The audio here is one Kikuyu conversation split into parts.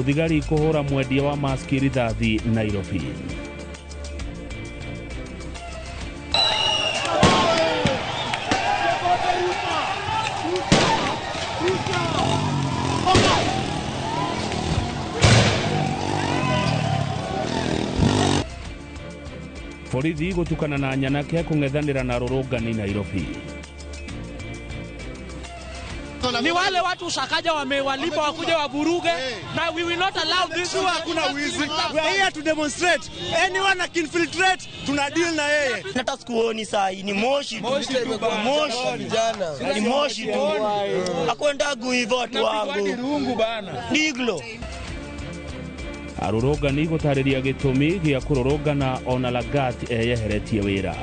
Muthigari kuhura mwendia wa maski rithathi Nairobi. Borithi gutukana na nyanake kung'ethanĩra na rũrũngani Nairobi. Ni wale watu Sakaja wamewalipa wakuja wavuruge, na we will not allow this. Hakuna wizi. We are here to demonstrate. Anyone that infiltrate, tuna deal na yeye. Hata sikuoni saa hii ni moshi tu. Moshi. Ni moshi tu. Hakwendagu hivyo watu wangu. Diglo. Arũrũngani gũtarĩria gĩtũmi gĩa kũrũrũngana ona Lagat eyeheretie wĩra.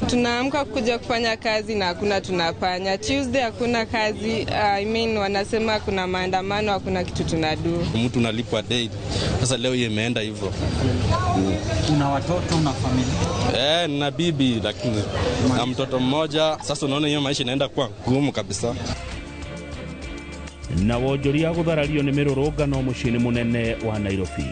Tunaamka kuja kufanya kazi na hakuna tunafanya. Tuesday hakuna kazi, I mean wanasema kuna maandamano, hakuna kitu tunadu. Mtu unalipwa day. Sasa leo imeenda hivyo. Una watoto, una familia? Na bibi lakini na mtoto mmoja. Sasa unaona hiyo maisha inaenda kuwa ngumu kabisa. Na wonjoria gũtharario nĩ mĩrũrũngano mũciĩ-inĩ mũnene wa Nairobi.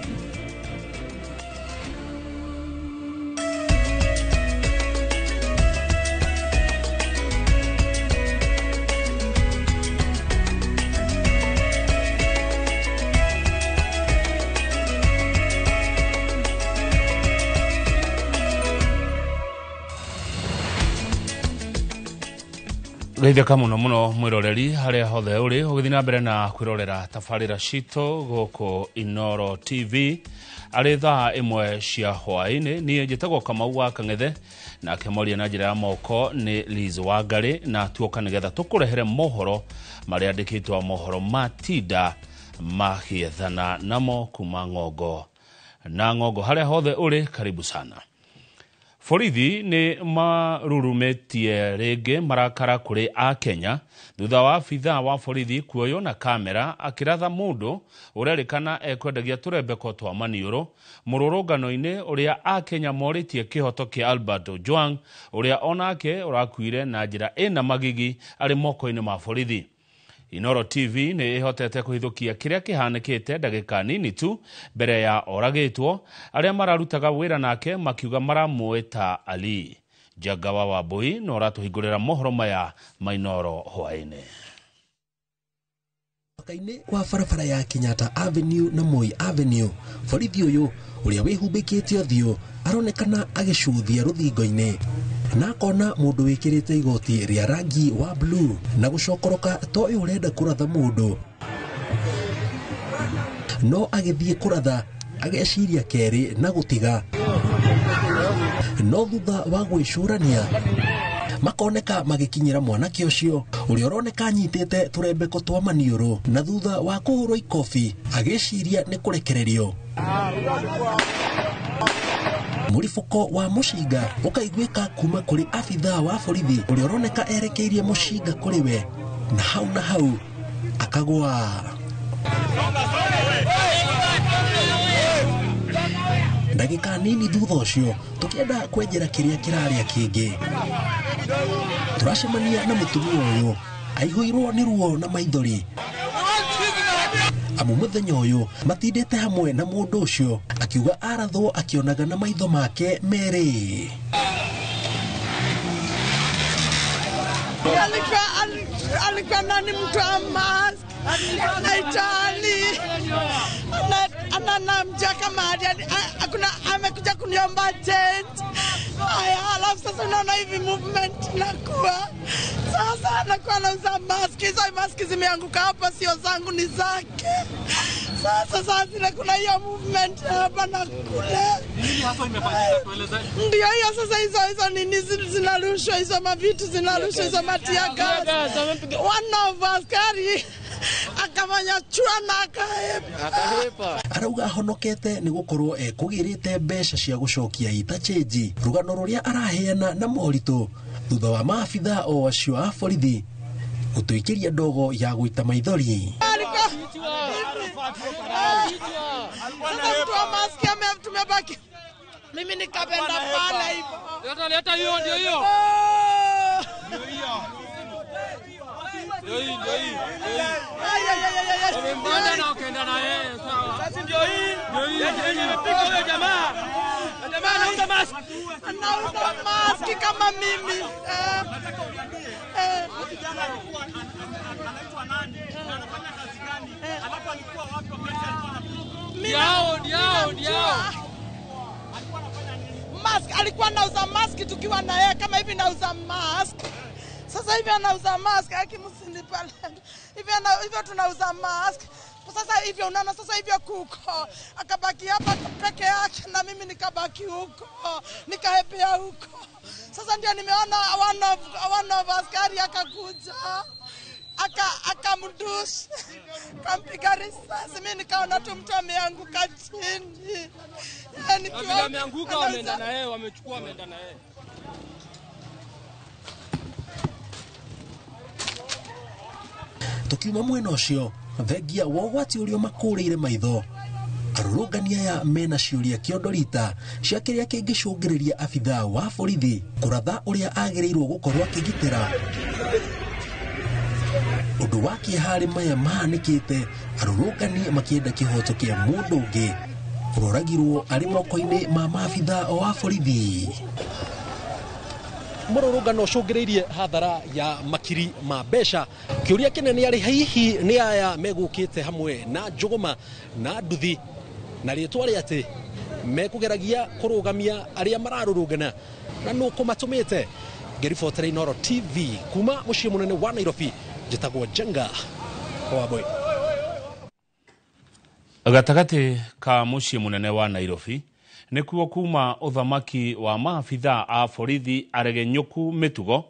Geithĩka mũno mũno mwĩroreri harĩa hothe ũrĩ ũgĩthiĩ na mbere na kwĩrorera tabarĩra citũ gũkũ Inooro TV arĩ thaa 1 cia hwaĩ-inĩ. Niĩ njĩtagwo Kamau wa Kang'ethe, nake mwaria na njĩra ya moko nĩ Liz Wangari, na tuoka nĩgetha tũkũrehere mohoro marĩa andĩkĩtwo mohoro matinda magĩethana namo kuma ng'ongo na ng'ongo. Harĩa hothe ũrĩ, karibu sana. Borithi nĩ marurumetie rĩngĩ marakara kũrĩ a Kenya thutha wa abithaa wa borithi kuoywo na kamera akĩratha mũndũ ũrerĩkana ekwendagia tũrembeko twa maniũrũ mũrũrũngano-inĩ ũrĩa a Kenya morĩtie kĩhoto kĩa Albert Ojwang ũrĩa onake ũrakuire na njĩra ĩna magigi arĩ moko-inĩ ma borithi. Inooro TV nĩ ĩhotete kũhithũkia kĩrĩa kĩhanĩkĩte ndagĩka nini tu mbere ya oragĩtwo, arĩa mararutaga wĩra nake makiuga maramũĩ ta Ali. Njagawa wa Mbui no ũratũhingũrĩra mohoro maya ma Inooro hwaĩ-inĩ. Mũhaka-inĩ wa barabara ya Kenyatta Avenue na Moi Avenue, borithi ũyũ ũrĩa wĩhumbĩkĩte ũthiũ aronekana agĩcuthia rũthingo-inĩ na akona mũndũ wĩkĩrĩte igoti rĩa rangi wa blue na gũcokoroka to ũyũ ũrenda kũratha mũndũ, no agĩthiĩ kũratha ageciria kerĩ na gũtiga, no thutha wa gwĩcũrania makoneka magĩkinyĩra mwanake ũcio ũrĩa ũroneka anyitĩte tũrembeko twa maniũrũ, na thutha wa kũhũrwo ikobi agĩciria nĩ kũrekererio. Mũribũko wa mũcinga ũkaiguĩka kuma kũrĩ abithaa wa borithi ũrĩa ũroneka erekeirie mũcinga kũrĩ we, na hau na hau akagwa. Ndagĩka nini thutha ũcio tũkĩenda kwenjera kĩrĩa kĩrarĩa kĩngĩ, tũracemania na mũtumia ũyũ aihũirwo nĩ ruo na maithori, amu mũthenya ũyũ matindĩte hamwe na mũndũ ũcio akiuga arathwo akĩonaga na maitho make merĩ. Alikuwa nani mtu wa mask anaitwa Ali, ananamjia kama hakuna, amekuja kuniomba change. Haya, alafu sasa unaona hivi movement nakuwa sasa anakuwa anauza mask. Hizo mask zimeanguka hapa, sio zangu, ni zake. Sasa zile kuna hiyo movement hapa na kule. Nini hasa imefanyika, tueleze? Ndio hiyo sasa, hizo nini zinarushwa, hizo mavitu zinarushwa, hizo matia gas. One of us carry akamanya chua na akahepa. Arauga ahonokete nĩ gũkorwo ekũgĩrĩte mbeca cia gũcokia ita chenji, rũgano rũrĩa araheana na moritũ thutha wa maabithaa o acio a borithi gũtũikĩria ndogo ya gũita maithori. Sasa mtu wa maski tumebaki mimi nikapenda pale hivyo. Leta leta hiyo ndio hiyo. Wamempanda na wakaenda na yeye, sawa. Sasa ndio hii. Ndio imepiga huyo jamaa. Jamaa anauza mask. Anauza mask kama mimi. Kijana alikuwa anaitwa nani? Anafanya kazi gani? Alafu alikuwa wapi wakati alikuwa Ndio, ndio. Alikuwa anafanya nini? Mask, alikuwa anauza mask tukiwa na yeye, kama hivi nauza mask. Sasa hivi anauza mask, akimsinipa. Hivi hivyo tunauza mask. Sasa hivyo unaona, sasa hivyo kuko akabaki hapa peke yake na mimi nikabaki huko, nikahepea huko. Sasa ndio nimeona one of askari akakuja akamdush, kampiga risasi. Mimi nikaona tu mtu ameanguka chini. Yani vile ameanguka wameenda na yeye, wamechukua wameenda na yeye. Tukiuma mwena ũcio thengia wa ũgwati ũrĩa makũrĩire maitho, arũrũngani aya mena ciũria kĩondorita cia kĩrĩa kĩngĩcũngĩrĩria abithaa wa borithi kũratha ũrĩa agĩrĩirwo gũkorwo akĩgitĩra. Ũndũ wa kĩeha harĩ maya mahanĩkĩte, arũrũngani makĩenda kĩhoto kĩa mũndũ ũngĩ ũroragirwo arĩ moko-inĩ ma maabithaa wa borithi. Mũrũrũngano ũcũngĩrĩirie hathara ya makiri ma mbeca. Kĩũria kĩnene arĩ hihi nĩ aya megũkĩte hamwe na njũgũma na nduthi na rĩtwa rĩa atĩ mekũgeragia kũrũgamia arĩa mararũrũngana na nũ kũmatũmĩte. Ngĩribotera Inooro TV kuma mũciĩ mũnene wa Nairobi, njĩtagwo Njenga Wambui. Gatagatĩ ka mũciĩ mũnene wa Nairobi nĩkuo kuma ũthamaki wa maabithaa a borithi aregenyũku mĩtugo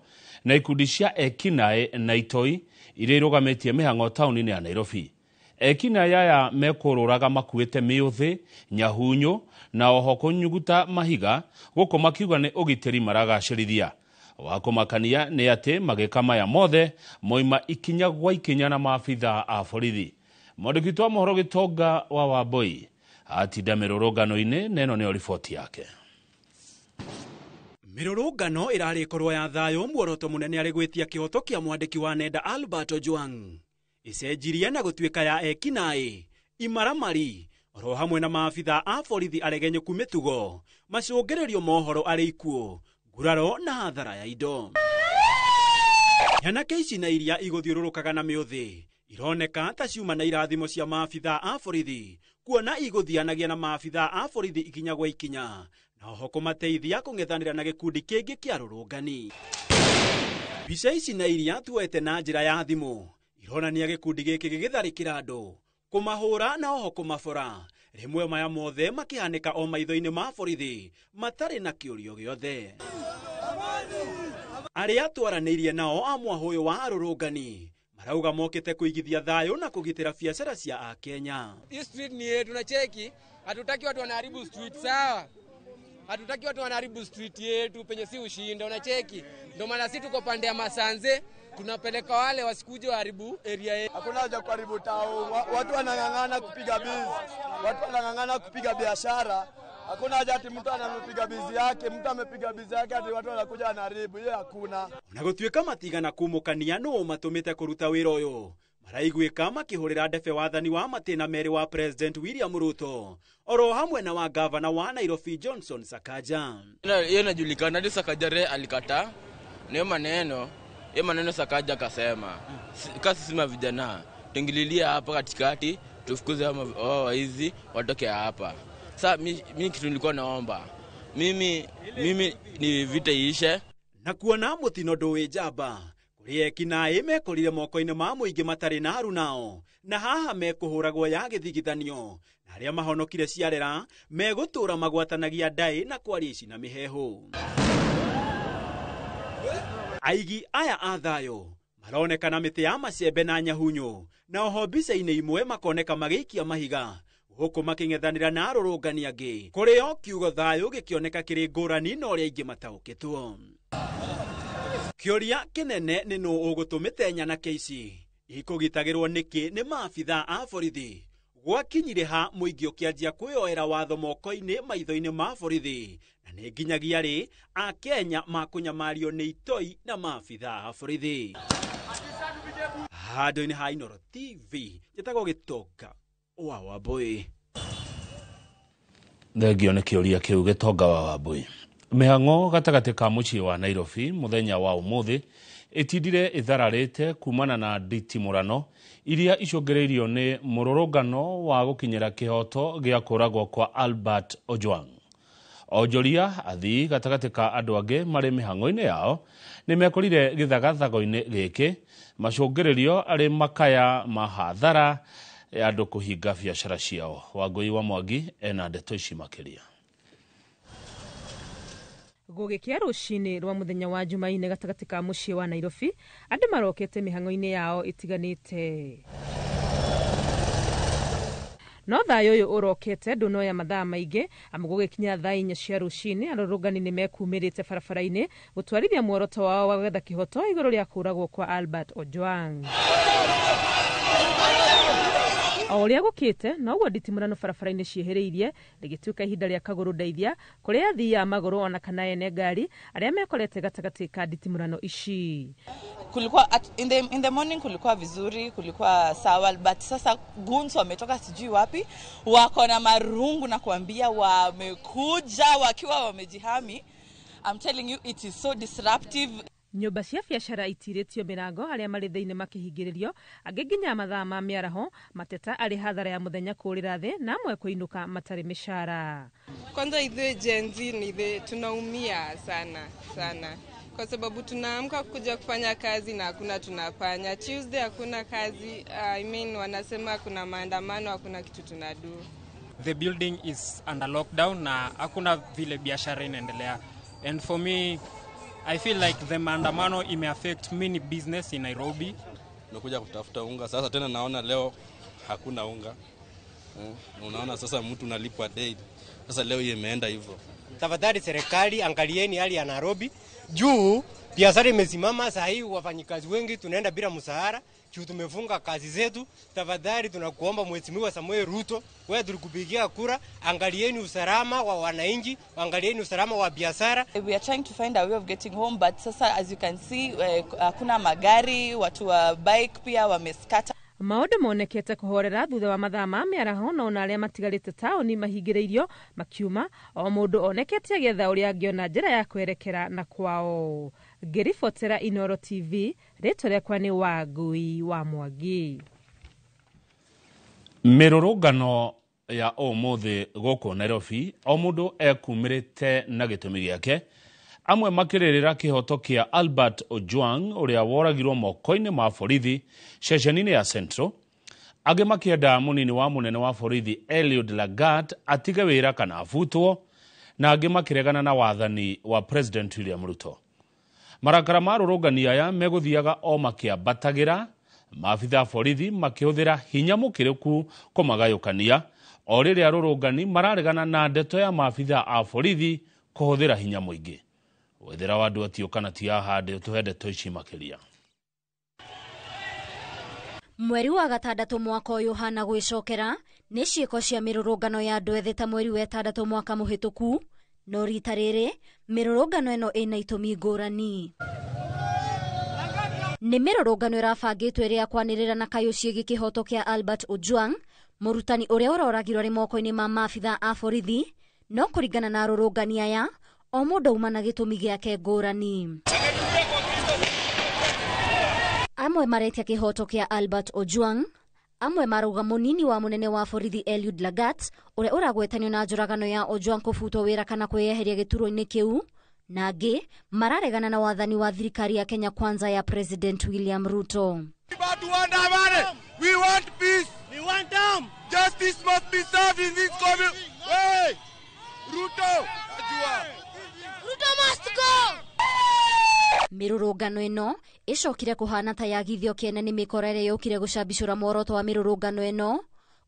na ikundi cia ekinaĩ na itoi iria irũgamĩtie mĩhang'o taũni-inĩ ya Nairobi. Ekinaĩ aya mekũrũraga makuĩte mĩũthĩ, nyahunyu na oho kũnyuguta mahiga gũkũ makiuga nĩ ũgitĩri maragacĩrithia. Wa kũmakania nĩ atĩ magĩka maya mothe moima ikinya gwa ikinya na maabithaa a borithi. Mwandĩki witũ wa mohoro Gĩtonga wa Wambui atinda mĩrũrũngano-inĩ na ĩno nĩyo riboti yake. Mĩrũrũngano ĩrarĩ ĩkorwo ya thayũ, muoroto mũnene arĩ gwĩtia kĩhoto kĩa mwandĩki wa nenda Albert Ojwang ĩcenjirie na gũtuĩka ya ekinaĩ, imaramari oro hamwe na maabithaa a borithi aregenyũku mĩtugo, macũngĩrĩrio mohoro arĩ ikuũ, nguraro na hathara ya indo. Nyanake ici na iria igũthiũrũrũkaga na mĩũthĩ ironeka ta ciuma na irathimo cia maabithaa a borithi, kuona igũthianagia na maabithaa a borithi ikinya gwa ikinya na oho kũmateithia kũng'ethanĩra na gĩkundi kĩngĩ kĩa rũrũngani. Mbica ici na iria tuoete na njĩra ya thimũ ironania gĩkundi gĩkĩ gĩgĩtharĩkĩra andũ, kũmahũra na oho kũmabora, rĩmwe maya mothe makĩhanĩka o maitho-inĩ ma borithi matarĩ na kĩũrio gĩothe. Arĩa twaranĩirie nao a mwahũyũ wa arũrũngani marauga mokĩte kũigithia thayũ na kũgitĩra biacara cia Akenya. Hii street ni yetu na cheki, hatutaki watu wanaharibu street, sawa? Hatutaki watu wanaharibu street yetu penye si ushinda, unacheki. Ndio maana sisi tuko pande ya Masanze, tunapeleka wale wasikuje waharibu area yetu. Hakuna haja kuharibu town, watu wanang'ang'ana kupiga biz, watu wanang'ang'ana kupiga biashara. Hakuna haja ati mtu anapiga bizi yake, mtu amepiga bizi yake ati watu wanakuja wanaharibu, hiyo hakuna. Ona gũtuĩka matigana kumũkania nũ matũmĩte kũruta wĩra ũyũ, maraiguĩka makĩhũrĩra ndebe wathani wa matĩna merĩ wa President William Ruto oro hamwe na wa gavana wa Nairobi Johnson Sakaja. Hiyo inajulikana, hadi Sakaja re alikataa na hiyo maneno Sakaja akasema kasi sisi vijana tuingililia hapa katikati tufukuze hao waizi watoke hapa. Sasa mimi kitu nilikuwa naomba mimi ni vita iishe. Na kuona mũtino ndũĩ njamba kũrĩ ekinaĩ mekorire moko-inĩ ma mũingĩ matarĩ na arunao na haha mekũhũragwo ya gĩthigithanio na arĩa mahonokire ciarera megũtũra magwatanagia ndaĩ na kwaria ici na mĩheehũ. Aigi aya a thayũ maronekana mĩtĩ ya macembe na nyahunyu na oho mbica-inĩ imwe makoneka magĩikia mahiga gũkũ makĩng'ethanĩra na arũrũngani angĩ kũrĩ o kiugo thayũ gĩkĩoneka kĩrĩ ngũrani na ũrĩa aingĩ mataũkĩtwo. Kĩũria kĩnene nĩ nũ ũgũtũmĩte nyanake ici ikũgitagĩrwo nĩkĩ nĩ maabithaa a borithi. Gwakinyire ha mũingĩ ũkĩanjia kwĩyoera watho moko-inĩ maitho-inĩ ma borithi na nĩ nginyagia rĩ Akenya makũnyamario nĩ itoi na maabithaa a borithi. Handũ-inĩ ha Inooro TV njĩtagwo Gĩtonga wa Wambui. Thengio nĩ kĩũria kĩu Gĩtonga wa Wambui. Mĩhang'o gatagatĩ ka mũciĩ wa Nairobi mũthenya wa ũmũthĩ ĩtindire ĩthararĩte kumana na nditimũrano iria icũngĩrĩirio nĩ mũrũrũngano wa gũkinyĩra kĩhoto gĩa kũragwo kwa Albert Ojwang. Onjoria athii gatagatĩ ka andũ angĩ marĩ mĩhang'o-inĩ yao nĩ mekorire gĩthagathago-inĩ gĩkĩ macũngĩrĩrio arĩ makaya ma hathara ya andũ kũhinga biacara ciao. Wangũi wa Mwangi ena ndeto ici makĩria. Gũgĩkĩa rũcinĩ rwa mũthenya wa Jumaine gatagatĩ ka mũciĩ wa Nairobi, andũ marokete mĩhang'o-inĩ yao ĩtiganĩte. No thayũ ũyũ ũrokete ndũnoya mathaa maingĩ, amu gũgĩkinya thaa 4 cia rũcinĩ arũrũngani nĩ mekumĩrĩte barabara-inĩ gũtwarithia muoroto wao wa gwetha kĩhoto igũrũ rĩa kũragwo kwa Albert Ojwang. O ũrĩa gũkĩte noguo nditimũrano barabara-inĩ ciĩhĩrĩirie rĩgĩtuĩka ihinda rĩa kagũrũ ndeithia kũrĩ athii a magũrũ ona kana ene ngari arĩa mekorete gatagatĩ ka nditimũrano ici. Kulikuwa in the morning kulikuwa vizuri, kulikuwa sawa, but sasa goons wametoka sijui wapi, wako na marungu na kuambia wamekuja wakiwa wamejihami. I'm telling you it is so disruptive. Nyũmba cia biacara itirĩtio mĩrango arĩa marĩ thĩinĩ makĩhingĩrĩrio angĩ nginya mathaa ma mĩaraho mateta arĩ hathara ya mũthenya kũrĩra thĩ na amwe kũinũka matarĩ mĩcara. Kwanza ithuĩ Gen Z ni ithuĩ tunaumia sana sana kwa sababu tunaamka kuja kufanya kazi na hakuna tunafanya. Tuesday hakuna kazi, I mean wanasema kuna maandamano, hakuna kitu tunadu. The building is under lockdown na hakuna vile biashara inaendelea. And for me I feel like the maandamano ime affect many business in Nairobi. Nimekuja kutafuta unga sasa tena naona leo hakuna unga. Unaona sasa mtu unalipwa daily. Sasa leo imeenda hivyo. Tafadhali serikali angalieni hali ya Nairobi. Juu biashara imesimama saa hii, wafanyikazi wengi tunaenda bila mshahara, juu tumefunga kazi zetu. Tafadhali tunakuomba Mheshimiwa Samuel Ruto, wewe tulikupigia kura, angalieni usalama wa wananchi, angalieni usalama wa biashara. We are trying to find a way of getting home, but sasa as you can see hakuna magari, watu wa bike pia wameskata. Maũndũ monekete kũhorera thutha wa mathaa ma mĩaraho no ona arĩa matigarĩte taũni mahingĩrĩirio makiuma o mũndũ onekete agĩetha ũrĩa angĩona njĩra ya kwerekera na kwao. Ngĩribotera Inooro TV, rĩtwa rĩakwa nĩ Wangui wa Mwangi. Mĩrũrũngano ya ũmũthĩ gũkũ Nairobi o mũndũ ekumĩrĩte na gĩtũmi gĩake, amwe makĩrĩrĩra kĩhoto kĩa Albert Ojwang ũrĩa woragirwo moko-inĩ ma borithi ceceni-inĩ ya Central, angĩ makĩenda mũnini wa mũnene wa borithi Eliud Lagat atige wĩra kana abutwo, na angĩ makĩregana na wathani wa President William Ruto. Marakara ma arũrũngani aya megũthiaga o makĩambatagĩra, maabitha a borithi makĩhũthĩra hinya mũkĩrĩku kũmagayũkania o rĩrĩa arũrũngani mararegana na ndeto ya maabitha a borithi kũhũthĩra hinya mũingĩ. Wethera wa andũ atio kana ti ahande ũtũhe ndeto ici makĩria. Mweri wa gatandatũ mwaka ũyũ hana gwĩcokera nĩ ciĩko cia mĩrũrũngano ya andũ ethĩ ta mweri wa ĩtandatũ mwaka mũhĩtũku, no rita rĩrĩ mĩrũrũngano ĩno ĩna itũmi ngũrani. Nĩ mĩrũrũngano ĩrabangĩtwo ĩrĩa kwanĩrĩra na kayũ ciĩgiĩ kĩhoto kĩa Albert Ojwang, mũrutani ũrĩa ũroragirwo arĩ moko-inĩ ma maabitha a borithi, no kũringana na arũrũngani aya o mũndũ auma na gĩtũmi gĩake ngũrani. Amwe maretia kĩhoto kĩa Albert Ojwang, amwe marauga mũnini wa mũnene wa borithi Eliud Lagat ũrĩa ũragwetanio na njũragano ya Ojwang kũbutwo wĩra kana kwĩyeheria gĩturwa-inĩ kĩu, na angĩ mararegana na wathani wa thirikari ya Kenya Kwanza ya President William Ruto. We want peace. We want them. Justice must be served in this community. Hey! Ruto! Ruto must go! Mĩrũrũngano ĩno ĩcokire kũhana ta yagithio kĩene nĩ mĩkora ĩrĩa yũkire gũcambicũra muoroto wa mĩrũrũngano ĩno,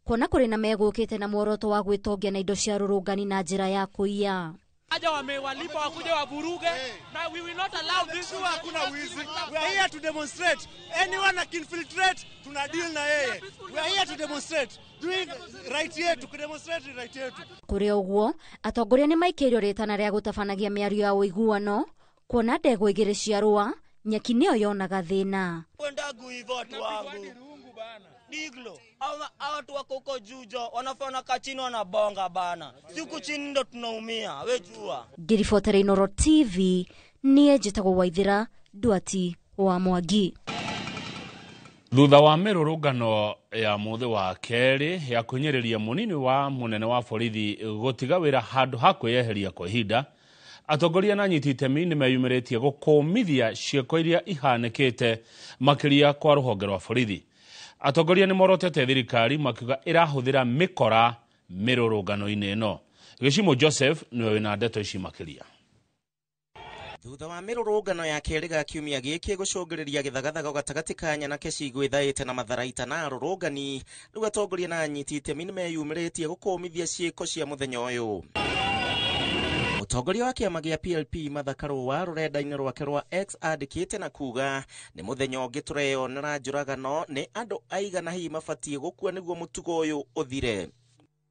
kuona kũrĩ na megũkĩte na muoroto wa gwĩtongia na indo cia rũrũngani na njĩra ya kũiya. Aja wamewalipa wakuja wavuruge, na we will not allow this. Hakuna wizi. We are here to demonstrate. Anyone that infiltrate, tuna deal na yeye. We are here to demonstrate. Doing right yetu, to demonstrate right yetu. Kũrĩ ũguo, atongoria nĩ maikĩirio rĩtana rĩa gũtabanagia mĩario ya ũiguano, kuona ndegwa igĩrĩ cia rũa Nyeki nĩyo yonaga thĩna. Wendagu hivyo watu wangu. Diglo, hawa watu wako huko juu jo, wanafanya kachini wanabonga bana. Siku chini ndo tunaumia, we jua. Ngĩribotera Inooro TV, niĩ njĩtagwo Waithĩra Ndwati wa Mwangi. Thutha wa mĩrũrũngano ya mũthĩ wa kerĩ ya kwĩnyĩrĩria mũnini wa mũnene wa borithi gũtiga wĩra handũ ha kwĩyeheria kwa ihinda, atongoria na anyiti itemi nĩ meyumĩrĩtie gũkũmithia ciĩko iria ihanĩkĩte makĩria kwa rũhonge rwa borithi. Atongoria nĩ morotete thirikari makiuga ĩrahũthĩra mĩkora mĩrũrũngano-inĩ ĩno. Gĩcimo Joseph nĩwe wĩna ndeto ici makĩria. Thutha wa mĩrũrũngano ya kerĩ ga kiumia gĩkĩ gũcũngĩrĩria gĩthagathago gatagatĩ ka nyanake cigwĩthaĩte na matharaita na arũrũngani, rĩu atongoria na anyiti itemi nĩmeyumĩrĩtie gũkũmithia ciĩko cia mũthenya ũyũ. Mũtongoria wa kĩama gĩa PLP Martha Karũa rũrenda-inĩ rwake rwa X andĩkĩte na kuga nĩ mũthenya ũngĩ tũreyonera njũragano, nĩ andũ aigana hihi mabatiĩ gũkua nĩguo mũtugo ũyũ ũthire.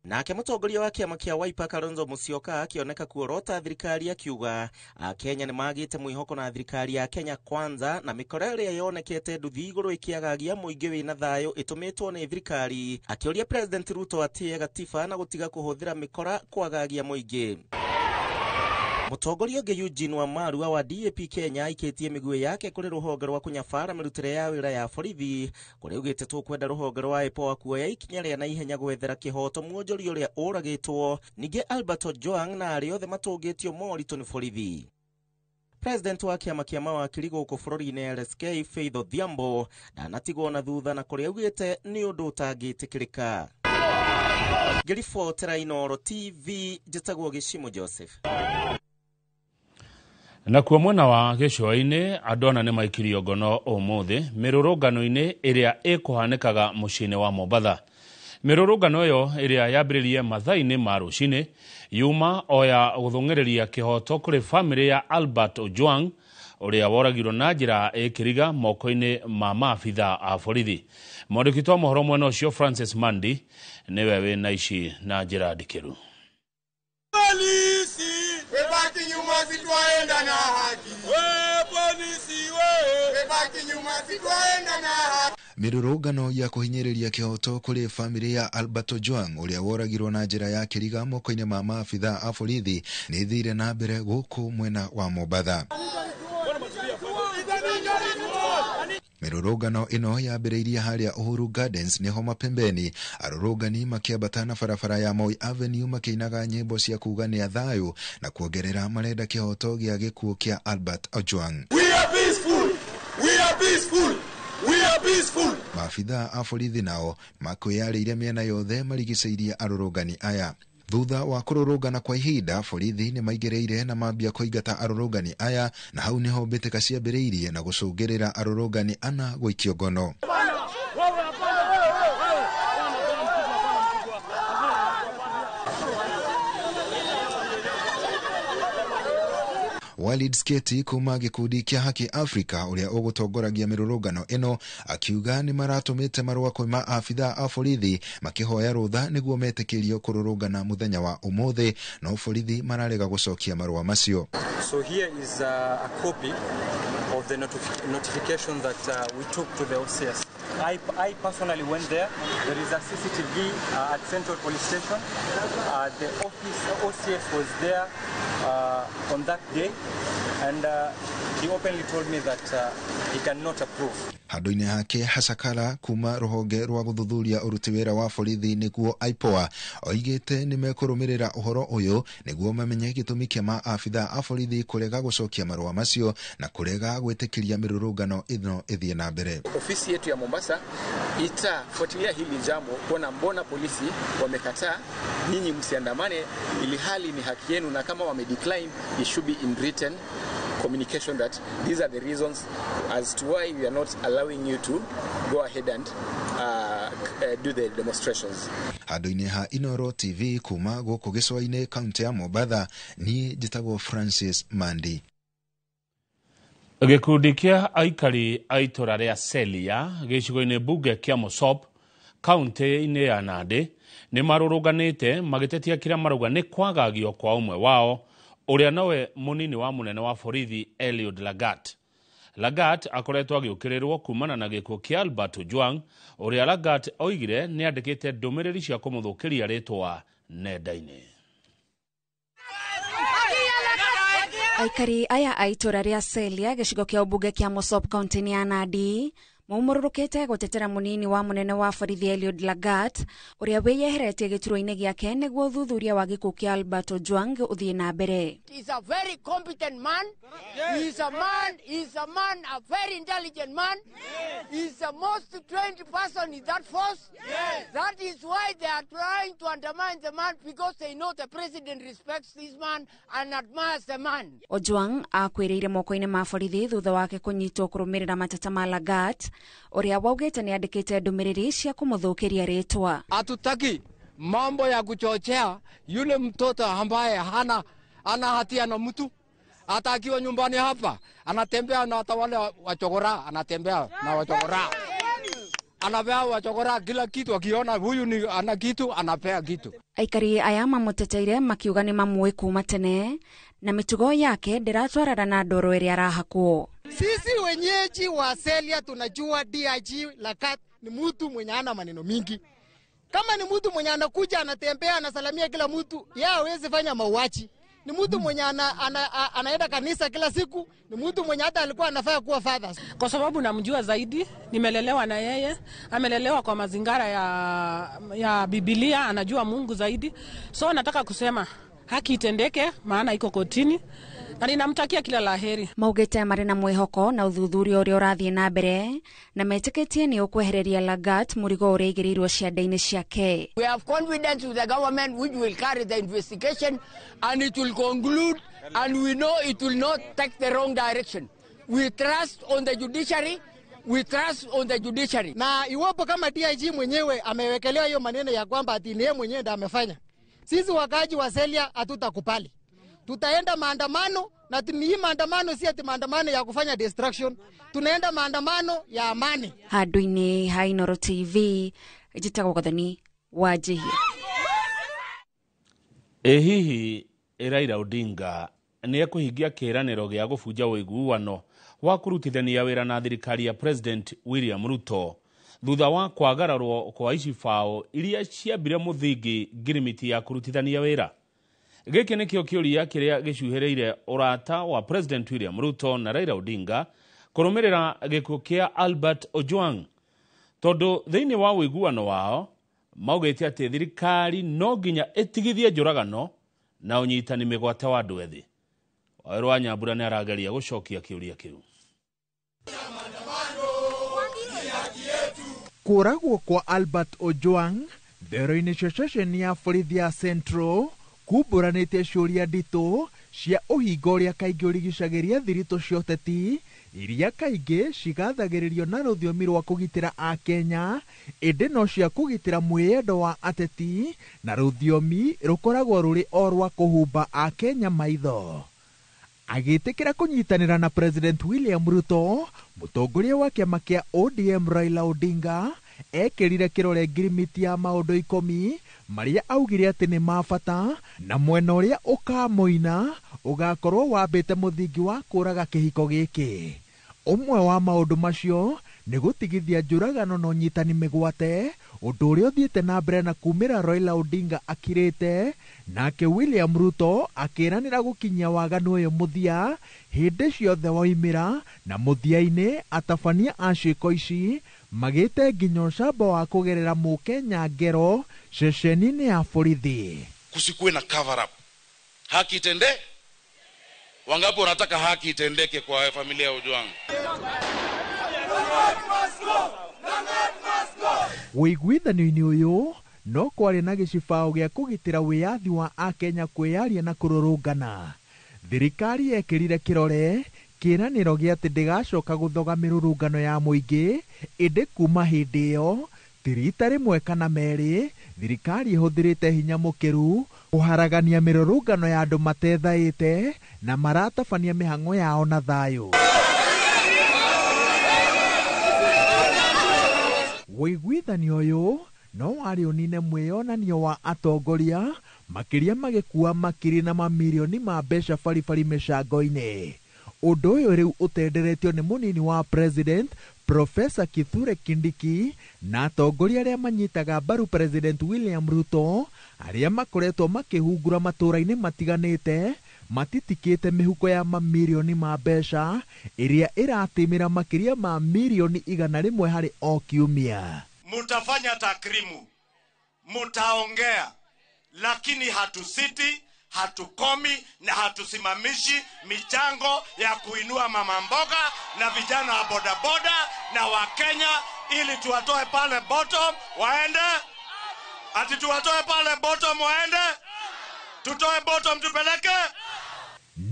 Nake mũtongoria wa kĩama kĩa Wiper Kalonzo Musyoka akĩoneka kuorota thirikari akiuga Akenya nĩ magĩte mwĩhoko na thirikari ya Kenya Kwanza na mĩkora ĩrĩa yonekete nduthi igũrũ ĩkĩagagia mũingĩ wĩna thayũ ĩtũmĩtwo nĩ thirikari, akĩũria President Ruto atĩe gatiba na gũtiga kũhũthĩra mĩkora kwagagia mũingĩ. Mũtongoria ũngĩ Eugene Wamalwa wa DAP Kenya aikĩtie mĩguĩ yake kũrĩ rũhonge rwa kũnyabara mĩrutĩre ya wĩra ya borithi kũrĩa augĩte tũkwenda rũhonge rwa IPOA kuoya ikinya rĩa naihenya gwethera kĩhoto mwonjori ũrĩa ũragĩtwo, ningĩ Albert Ojwang na arĩa othe matũngĩtio moritũ nĩ borithi. President wa kĩama kĩa mawakiri gũkũ bũrũri-inĩ LSK Faith Odhiambo ndanatigwo na thutha na kũrĩa augĩte nĩ ũndũ ũtangĩtĩkĩrĩka. Ngĩribotera Inooro TV njĩtagwo Gĩcimo Joseph. Nakuo mwena wa gĩcũa-inĩ andũ ana nĩ maikirio ngono ũmũthĩ mĩrũrũngano-inĩ ĩrĩa ĩkũhanĩkaga mũciĩ-inĩ wa Mombatha. Mĩrũrũngano ĩyo ĩrĩa yambĩrĩrie mathaa-inĩ ma rũcinĩ yuma o ya gũthũng'ĩrĩria kĩhoto kũrĩ bamĩrĩ ya Albert Ojwang ũrĩa woragirwo na njĩra ĩkĩriga moko-inĩ ma maabitha a borithi. Mwandĩki wa mohoro mwena ũcio Francis Mandi nĩwe wĩna ici na njĩra ndikĩru. Polisi, webaki nyuma sitwaenda na haki. We polisi we, webaki nyuma sitwaenda na haki. Mĩrũrũngano ya kũhinyĩrĩria kĩhoto kũrĩ bamĩrĩ ya Albert Ojwang ũrĩa woragirwo na njĩra ya kĩriga moko-inĩ ma maabitha a borithi nĩ ĩthire na mbere gũkũ mwena wa Mombatha. Mĩrũrũngano ĩno yambĩrĩirie harĩa Uhuru Gardens nĩho mapembeni, arũrũngani makĩambata na barabara ya Moi Avenue makĩinaga nyĩmbo cia kuga nĩ a thayũ na kuongerera marenda kĩhoto gĩa gĩkuũ kĩa Albert Ojwang. We are peaceful. We are peaceful. We are peaceful. Maabitha a borithi nao makwĩyarĩire mĩena yothe marigicĩirie arũrũngani aya. Thutha wa kũrũrũngana kwa ihinda, borithi nĩ maingĩrĩire na mambia kũingata arũrũngani aya, na hau nĩho mbĩtĩka ciambĩrĩirie na gũcũngĩrĩra arũrũngani ana gũikio ngono. Walid Sketi kuma gĩkundi kĩa Haki Africa ũrĩa ũgũtongoragia mĩrũrũngano ĩno akiuga nĩ maratũmĩte marũa kwĩ maabitha a borithi makĩhoya rũtha nĩguo metĩkĩrio kũrũrũngana mũthenya wa ũmũthĩ, no borithi mararega gũcokia marũa macio. So here is a copy of the notification that we took to the OCS. I personally went there. There is a CCTV at Central Police Station. The office OCS was there on that day, and he openly told me that he cannot approve. Handũ-inĩ hake Hasakara kuma rũhonge rwa gũthuthuria ũruti wĩra wa borithi nĩguo IPOA oigĩte nĩ mekũrũmĩrĩra ũhoro ũyũ nĩguo mamenye gĩtũmi kĩa maabitha a borithi kũrega gũcokia marũa macio na kũrega gwĩtĩkĩria mĩrũrũngano ĩno ĩthiĩ na mbere. Ofisi yetu ya Mombasa itafuatilia hili jambo kuona mbona polisi wamekataa nyinyi msiandamane, ili hali ni haki yenu, na kama wame decline it should be in written communication that these are the reasons as to why we are not allowing you to go ahead and do the demonstrations. Handũ-inĩ ha Inooro TV kuma gũkũ gĩcũa-inĩ kaunti ya Mombatha, niĩ njĩtagwo Francis Mandi. Gĩkundi kĩa aikari a itũra rĩa Celia gĩcigo-inĩ mbunge kĩa Mosop kaunti-inĩ ya Nandi nĩ marũrũnganĩte magĩtetia kĩrĩa marauga nĩ kwagagio kwa ũmwe wao ũrĩa nowe mũnini wa mũnene wa borithi Eliud Lagat. Lagat akoretwo agĩũkĩrĩrwo kumana na gĩkuũ kĩa Albert Ojwang, ũrĩa Lagat oigire nĩ andĩkĩte ndũmĩrĩri cia kũmũthũkĩria rĩtwa nenda-inĩ. Aikari aya a itũra rĩa Celia gĩcigo kĩa ũmbunge kĩa Mosop kaunti-inĩ ya Nandi maumũrũrũkĩte gũtetera mũnini wa mũnene wa borithi Eliud Lagat ũrĩa wĩyeheretie gĩturwa-inĩ gĩake nĩguo ũthuthuria wa gĩkuũ kĩa Albert Ojwang ũthiĩ na mbere. He's a very competent man. He's a man, he's a man, a very intelligent man. He's the most trained person in that force. That is why they are trying to undermine the man, because they know the president respects this man and admires the man. Ojwang akwĩrĩire moko-inĩ ma borithi thutha wake kũnyitwo kũrũmĩrĩra mateta ma Lagat ũrĩa waugĩte nĩ andĩkĩte ndũmĩrĩri cia kũmũthũkĩria rĩtwa. Hatutaki mambo ya kuchochea yule mtoto ambaye hana ana hatia na mtu. Hata akiwa nyumbani hapa anatembea na hata wale wachokora, anatembea na wachokora, anapea wachokora kila kitu, akiona huyu ni ana kitu anapea kitu. Aikari aya mamũteteire makiuga nĩ mamũĩ kuma tene na mĩtugo yake ndĩratwarana na ndoro ĩrĩa arahakwo. Sisi wenyeji wa Celia tunajua DIG Lagat ni mtu mwenye ana maneno mingi. Kama ni mtu mwenye anakuja anatembea anasalamia kila mtu, yeye hawezi fanya mauaji. Ni mtu mwenye anaenda kanisa kila siku, ni mtu mwenye hata alikuwa anafaa kuwa father. Kwa sababu namjua zaidi, nimelelewa na yeye, amelelewa kwa mazingara ya Biblia, anajua Mungu zaidi. So nataka kusema haki itendeke, maana iko kotini, na ninamtakia kila laheri. Maugĩte marĩ na mwĩhoko na ũthuthuria ũrĩa ũrathiĩ na mbere na metĩkĩtie nĩ ũkwehereria Lagat mũrigo ũrĩa aigĩrĩirwo ciande-inĩ ciake. We have confidence with the government which will carry the investigation and it will conclude, and we know it will not take the wrong direction. We trust on the judiciary. We trust on the judiciary. Na iwapo kama DIG mwenyewe amewekelewa hiyo maneno ya kwamba ati ni yeye mwenyewe ndiye amefanya, sisi wakaaji wa Celia hatutakubali. Tutaenda maandamano, na hii maandamano si ati maandamano ya kufanya destruction. Tunaenda maandamano ya amani. Handũ-inĩ ha Inooro TV, njĩtagwo Gathoni wa Njihia. Ĩ hihi Raila Odinga nĩ ekũhingia kĩĩranĩro gĩa gũbunja ũiguano wa kũrutithania wĩra na thirikari ya President William Ruto thutha wa kwagararwo kwa icibao iria ciambire mũthingi ngirimiti ya kũrutithania wĩra? Gĩkĩ nĩkĩo kĩũria kĩrĩa gĩcuhĩrĩire ũrata wa President William Ruto na Raila Odinga kũrũmĩrĩra gĩkuũ kĩa Albert Ojwang, tondũ thĩinĩ wa ũiguano wao maugĩte atĩ thirikari no nginya ĩtigithie njũragano na ũnyitani mĩgwate wa andũ ethĩ. Wawerũ wa Nyambura nĩ arageria gũcokia kĩũria kĩu. Kũragwo kwa Albert Ojwang thero-inĩ cia ceceni ya borithi ya Central kumbũranĩte ciũria nditũ cia ũhinga ũrĩa kaingĩ ũrigicagĩria thiritũ cia ũteti iria kaingĩ cigathagĩrĩrio na rũthiomi rwa kũgitĩra Akenya, ĩndĩ no cia kũgitĩra mwĩyendo wa ateti na rũthiomi rũkoragwo rũrĩ o rwa kũhumba Akenya maitho. Agĩtĩkĩra kũnyitanĩra na President William Ruto, mũtongoria wa kĩama kĩa ODM Raila Odinga ekĩrire kĩrore ngirimiti ya maũndũ 10 marĩa augire atĩ nĩ ma bata na mwena ũrĩa ũkamoina ũgakorwo wambĩte mũthingi wa kũraga kĩhiko gĩkĩ. Ũmwe wa maũndũ macio nĩ gũtigithia njũragano na ũnyitani mĩgwate, ũndũ ũrĩa ũthiĩte na mbere na kumĩra Raila Odinga akirĩte, nake William Ruto akĩranĩra gũkinyia waganu ũyũ mũthia hĩndĩ ciothe woimĩra, na mũthia-inĩ atabania a ciĩko ici magĩte nginya ũcamba wa kũgerera mũkenya ngero ceceni-inĩ ya borithi. Kusikuwe na cover up. Haki itende? Wangapi wanataka haki itendeke kwa familia ya Ojwang? Ũiguithanio-inĩ ũyũ no kwarĩ na gĩcibao gĩa kũgitĩra wĩyathi wa Akenya kwĩyaria na kũrũrũngana. Thirikari yekĩrire kĩrore kĩĩranĩro gĩa atĩ ndĩgacoka gũthoga mĩrũrũngano ya mũingĩ, ĩndĩ kuma hĩndĩ ĩyo ti rita rĩmwe kana merĩ thirikari ĩhũthĩrĩte hinya mũkĩru kũharagania mĩrũrũngano ya andũ matethaĩte na maratabania mĩhang'o yao na thayũ. Ũiguithanio ũyũ no warĩ ũnine mwĩyonanio wa atongoria makĩria magĩkua makiri na mamirioni ma mbeca baribari mĩcango-inĩ. Ũndũ ũyũ rĩu ũtenderetio nĩ mũnini wa president Profesa Kithure Kindiki na atongoria arĩa manyitaga mbaru President William Ruto arĩa makoretwo makĩhungura matũũra-inĩ matiganĩte matitikĩte mĩhuko ya mamirioni ma mbeca ĩrĩa ĩratĩmĩra makĩria ma mirioni 100 harĩ o kiumia. Mutafanya takrimu, mutaongea, lakini hatusiti, hatukomi na hatusimamishi michango ya kuinua mama mboga na vijana wa bodaboda na Wakenya ili tuwatoe pale bottom waende, ati tuwatoe pale bottom waende, tutoe bottom tupeleke.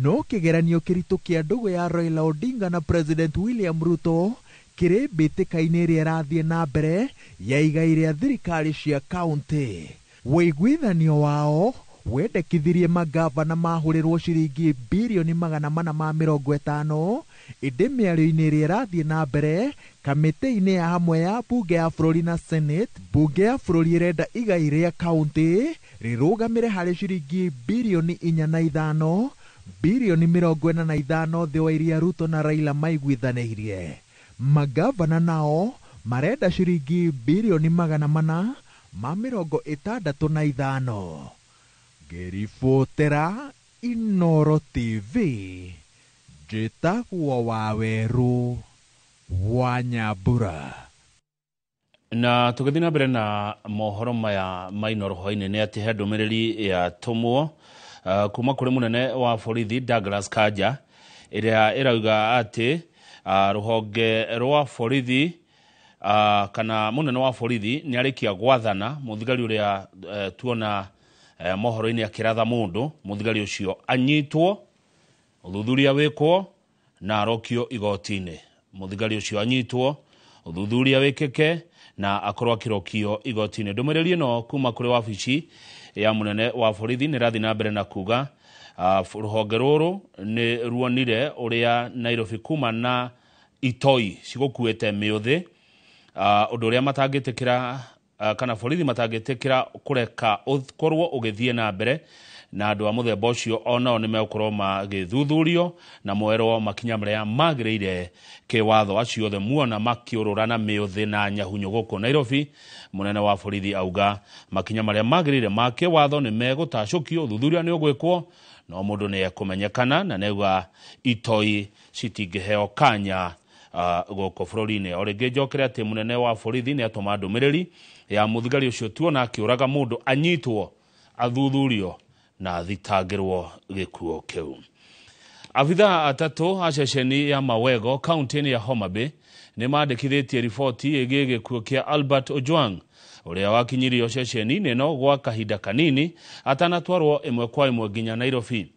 No kĩgeranio kĩritũ kĩa ndũgũ ya Raila Odinga na President William Ruto kĩrĩ mbĩtĩka-inĩ ĩrĩa ĩrathiĩ na mbere ya igai rĩa thirikari cia kaunti. Wũiguithanio wao wendekithirie magavana mahũrĩrwo ciringi birioni 450, ĩndĩ mĩario-inĩ ĩrĩa ĩrathiĩ na mbere kamĩtĩ-inĩ ya hamwe ya bunge ya bũrũri na Senate, bunge ya bũrũri ĩrenda igai rĩa kaunti rĩrũgamĩre harĩ ciringi birioni 4.5, birioni 45 thĩ wa iria Ruto na Raila maiguithanĩirie. Magavana nao marenda ciringi birioni 465. Ngĩribotera Inooro TV, njĩtagwo Wawerũ wa Nyambura. Na tũgĩthiĩ na mbere na mohoro maya ma Inooro hwaĩ-inĩ nĩ atĩ he ndũmĩrĩri ya tũmwo kuma kũrĩ mũnene wa borithi Douglas Kanja ĩrĩa ĩrauga atĩ rũhonge rwa borithi kana mũnene wa borithi nĩ arĩkia gwathana mũthigari ũrĩa tuona mohoro-inĩ akĩratha mũndũ, mũthigari ũcio anyitwo, ũthuthuria wĩkwo na arokio igoti-inĩ. Mũthigari ũcio anyitwo, ũthuthuria wĩkĩke na akorwo akĩrokio igoti-inĩ. Ndũmĩrĩri ĩno kuma kũrĩ wabici ya mũnene wa borithi nĩ ĩrathiĩ na mbere na kuga rũhonge rũrũ nĩ ruonire ũrĩa Nairobi kuma na itoi cigũkuĩte mĩũthĩ, ũndũ ũrĩa matangĩtĩkĩra kana borithi matangĩtĩkĩra kũreka ũkorwo ũgĩthiĩ na mbere, na andũ a mũthemba ũcio onao nĩ megũkorwo magĩthuthurio na moerwo makinya marĩa magĩrĩire kĩwatho. Acio othe muona makĩũrũra na mĩũthĩ na nyahunyo gũkũ Nairobi, mũnene wa borithi auga makinya marĩa magĩrĩire ma kĩwatho nĩ megũtacũkio, ũthuthuria nĩ ũgwĩkwo, no mũndũ nĩ ekũmenyekana, na nĩauga itoi citingĩheo kanya gũkũ bũrũri-inĩ. O rĩngĩ njokere atĩ mũnene wa borithi nĩ atũma ndũmĩrĩri ya mũthigari ũcio tuona akĩũraga mũndũ anyitwo, athuthurio na athitangĩrwo gĩkuũ kĩu. Abithaa atatũ a ceceni ya Mawego kaunti-inĩ ya Homa Bay nĩ mandĩkithĩtie riboti ĩgiĩ gĩkuũ kĩa Albert Ojwang ũrĩa wakinyirio ceceni-inĩ ĩno gwa kahinda kanini atanatwarwo ĩmwe kwa ĩmwe nginya Nairobi.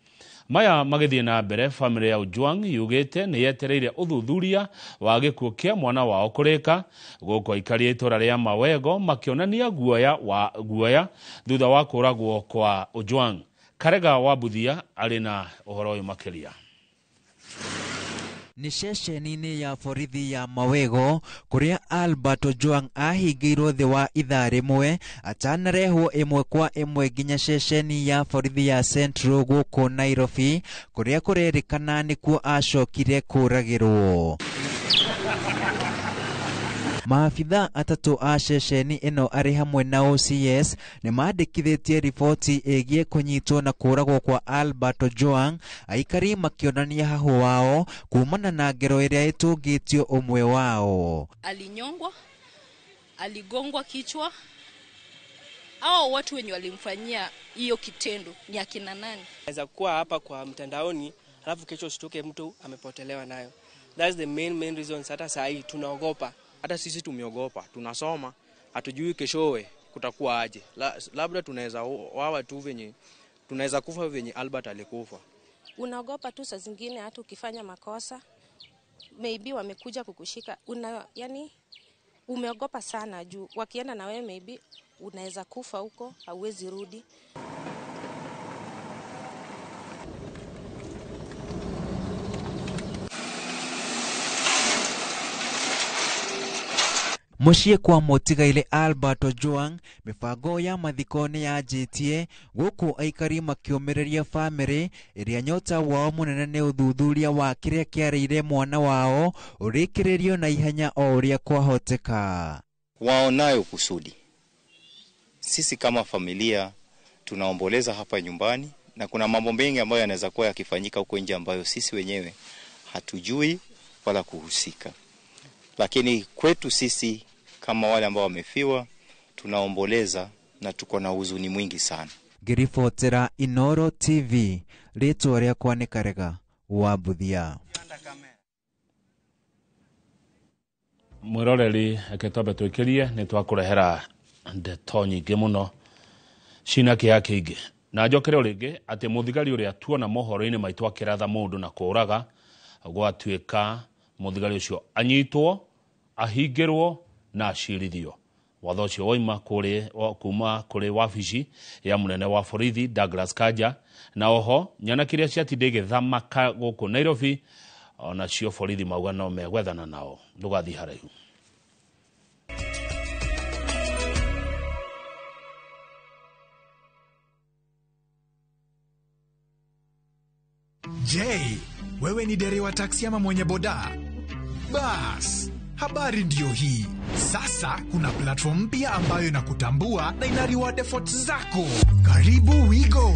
Maya magĩthiĩ na mbere, famĩlĩ ya Ojwang yugĩte nĩ yetereire ũthuthuria wa gĩkuũ kĩa mwana wao kũrĩka gũkũ aikari a itũũra rĩa Mawego makĩonania guoya thutha wa kũũragwo kwa Ojwang. Karega wa Buthia arĩ na ũhoro ũyũ makĩria. Nĩ ceceni-inĩ ya borithi ya Mawego kũrĩa Albert Ojwang ahingĩirwo thĩ wa ithaa rĩmwe atanarehwo ĩmwe kwa ĩmwe nginya ceceni ya borithi ya Central gũkũ Nairobi kũrĩa kũrerĩkana nĩkuo acokire kũũragĩrwo. Maabithaa atatũ a ceceni ĩno arĩ hamwe na OCS nĩ mandĩkithĩtie riboti ĩgiĩ kũnyitwo na kũũragwo kwa Albert Ojwang, aikari makĩonania hahũ wao kumana na ngero ĩrĩa ĩtũngĩtio ũmwe wao. Alinyongwa, aligongwa kichwa. Hao watu wenye walimfanyia hiyo kitendo ni akina nani? Naweza kuwa hapa kwa mtandaoni alafu kesho usituke mtu amepotelewa nayo. That's the main reason hata saa hii tunaogopa. Hata sisi tumeogopa, tunasoma, hatujui keshowe kutakuwa aje. Labda tunaweza wawa tu venye, tunaweza kufa venye Albert alikufa. Unaogopa tu saa zingine hata ukifanya makosa, maybe wamekuja kukushika, yani umeogopa sana juu wakienda na wewe maybe unaweza kufa huko, hauwezi rudi. Mũciĩ kwa mũtigaire Albert Ojwang, mĩbango ya mathiko nĩ yanjĩtie gũkũ aikari makĩũmĩrĩria bamĩrĩ ĩrĩa nyota wao mũnene nĩ ũthuthuria wa kĩrĩa kĩarĩire mwana wao ũrĩkĩrĩrio na ihenya o ũrĩa kwahoteka. Waonayo kusudi. Sisi kama familia tunaomboleza hapa nyumbani, na kuna mambo mengi ambayo yanaweza kuwa yakifanyika huko nje ambayo sisi wenyewe hatujui wala kuhusika. Lakini kwetu sisi kama wale ambao wamefiwa tunaomboleza na tuko na huzuni mwingi sana. Ngĩribotera Inoro TV, rĩtwa rĩakwa nĩ Karega wa Mbuthia. Mwiroreri reke twambe twĩkĩrie nĩ twakũrehera ndeto nyingĩ mũno cina kĩeha kĩingĩ na njokere o rĩngĩ atĩ mũthigari ũrĩa tuona mohoro-inĩ maitũ akĩratha mũndũ na kũũraga gwatuĩka mũthigari ũcio anyitwo ahingĩrwo na acirithio. Watho ũcio waima kuma kũrĩ wabici ya mũnene wa borithi Douglas Kanja, na oho nyanake iria ciatinda igĩthamaka gũkũ Nairobi onacio borithi mauga no megwethana nao. Ndũgathiĩ haraihu. Je, wewe ni dereva taksi ama mwenye boda? Bas, habari ndiyo hii. Sasa kuna platform mpya ambayo inakutambua na ina reward efforts zako. Karibu WeGo.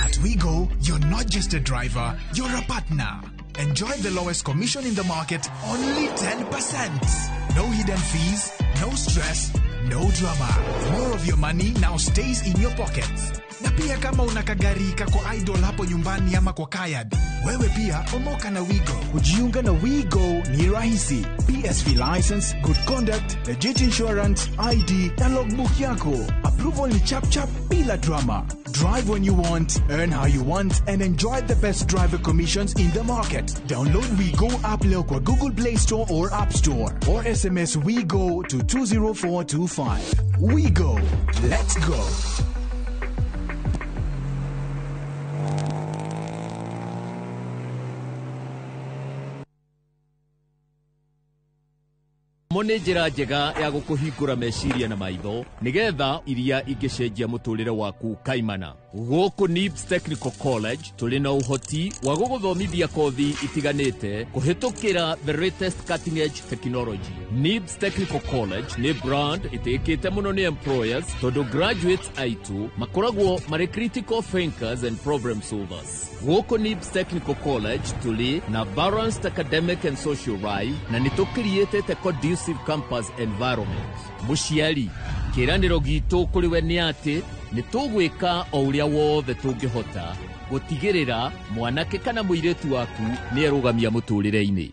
At WeGo, you're not just a driver, you're a partner. Enjoy the lowest commission in the market, only 10%. No hidden fees, no stress, no drama. More of your money now stays in your pockets. Na pia kama una kagari kako idle hapo nyumbani ama kwa kayad, wewe pia omoka na WeGo. Kujiunga na WeGo ni rahisi. PSV license, good conduct, legit insurance, ID na logbook yako. Approval ni chap chap bila drama. Drive when you want, earn how you want, and enjoy the best driver commissions in the market. Download WeGo app leo kwa Google Play Store or App Store, or SMS WeGo to 20425. WeGo. Let's go. Mo nĩ njĩra njega ya gũkũhingũra meciria na maitho nĩgetha iria ingĩcenjia mũtũrĩre waku kaimana. Gũkũ NIBS Technical College tũrĩ na ũhoti wa gũgũthomithia kothi itiganĩte kũhĩtũkĩra the latest cutting edge technology. NIBS Technical College nĩ brand ĩtĩkĩte mũno nĩ employers tondũ graduates aitũ makoragwo marĩ critical thinkers and problem solvers. Gũkũ NIBS Technical College tũrĩ na balanced academic and social life na nĩ tũkiriĩtĩte conducive campus environment. Mũciari, kĩĩranĩro gitũ kũrĩ we nĩ atĩ nĩ tũgwĩka o ũrĩa wothe tũngĩhota gũtigĩrĩra mwanake kana mũirĩtu waku nĩ erũgamia mũtũrĩre-inĩ.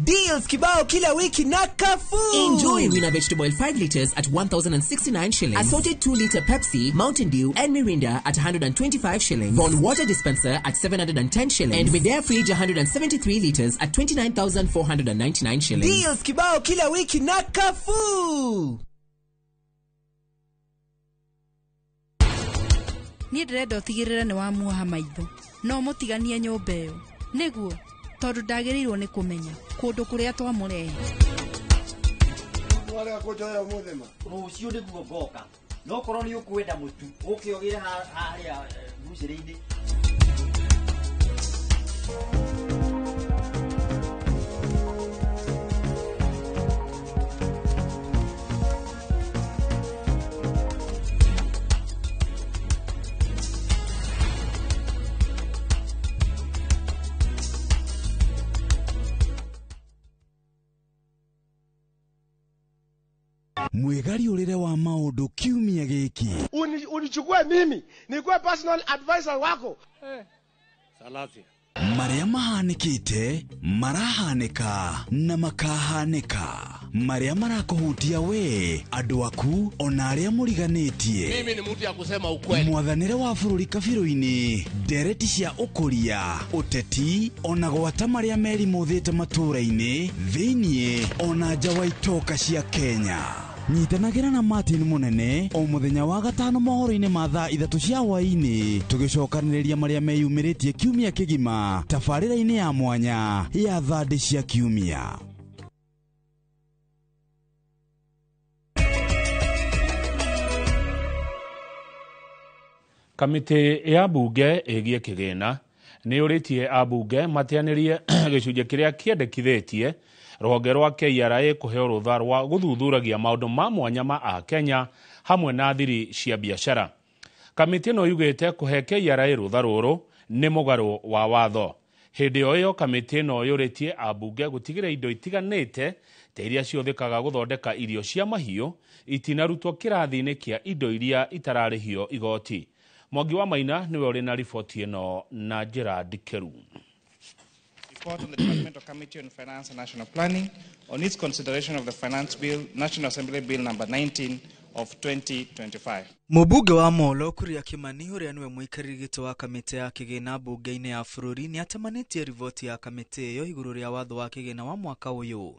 Deals kibao kila wiki na Carrefour. Enjoy Winner Vegetable Oil 5 liters at 1,069 shillings. Assorted 2 liter Pepsi, Mountain Dew and Mirinda at 125 shillings. Bond water dispenser at 710 shillings. And Midea fridge 173 liters at 29,499 shillings. Deals kibao kila wiki na Carrefour. Niĩ ndĩrenda ũtigĩrĩre nĩ wamuoha maitho no mũtiganie nyũmba ĩyo nĩguo tondũ ndagĩrĩirwo nĩ kũmenya kũndũ kũrĩa twamũrehe. Rũciũ nĩguo ngoka no korwo nĩ ũkwenda mũtu ũke ũgĩre harĩa mbucĩrĩ-inĩ. Mwĩgariũrĩre wa maũndũ kiumia gĩkĩ. Unichukue mimi nikuwe personal advisor wako. Salasia. Marĩa mahanĩkĩte, marahanĩka na makahanĩka. Marĩa marakũhutia we, andũ aku, ona arĩa mũriganĩtie. Mimi ni mtu ya kusema ukweli. Mwathanĩre wa bũrũri kabirũ-inĩ, ndereti cia ũkũria, ũteti, ona gwata marĩa merimũthĩte matũũra-inĩ, thĩiniĩ, ona nja wa itoka cia Kenya. Nyitanagĩra na Martin Mũnene o mũthenya wa gatano mohoro-inĩ ma thaa 3 cia hwaĩ-inĩ, tũgĩcokanĩrĩria marĩa meyumĩrĩtie kiumia kĩgima tabarĩra-inĩ ya mwanya ya thandĩ cia kiumia. Kamĩtĩ ya mbunge ĩgiĩ kĩgĩna nĩ yũrĩtie ambunge mateanĩrie gĩcunjĩ kĩrĩa kĩendekithĩtie rũhonge rwa KRA kũheo rũtha rwa gũthuthuragia maũndũ ma mwanya ma Akenya hamwe na thiri cia biacara. Kamĩtĩ ĩno yugĩte kũhe KRA rũtha rũrũ nĩ mũgarũ wa watho. Hĩndĩ o ĩyo kamĩtĩ ĩno yũrĩtie ambunge gũtigĩrĩra indo itiganĩte ta iria cihũthĩkaga gũthondeka irio cia mahiũ itinarutwo kĩrathi-inĩ kĩa indo iria itararĩhio igoti. Mwangi wa Maina niwe ũrĩ na riboti ĩno na njĩra ndikĩru. Report on the Departmental Committee on Finance and National Planning on its consideration of the Finance Bill, National Assembly Bill number 19 of 2025. Mũmbunge wa Molo Kuria Kimani ũrĩa nĩwe mũikarĩri gĩtĩ wa kamĩtĩ ya kĩgĩna mbunge-inĩ ya bũrũri nĩ atemanĩtie riboti ya kamĩtĩ ĩyo igũrũ rĩa watho wa kĩgĩna wa mwaka ũyũ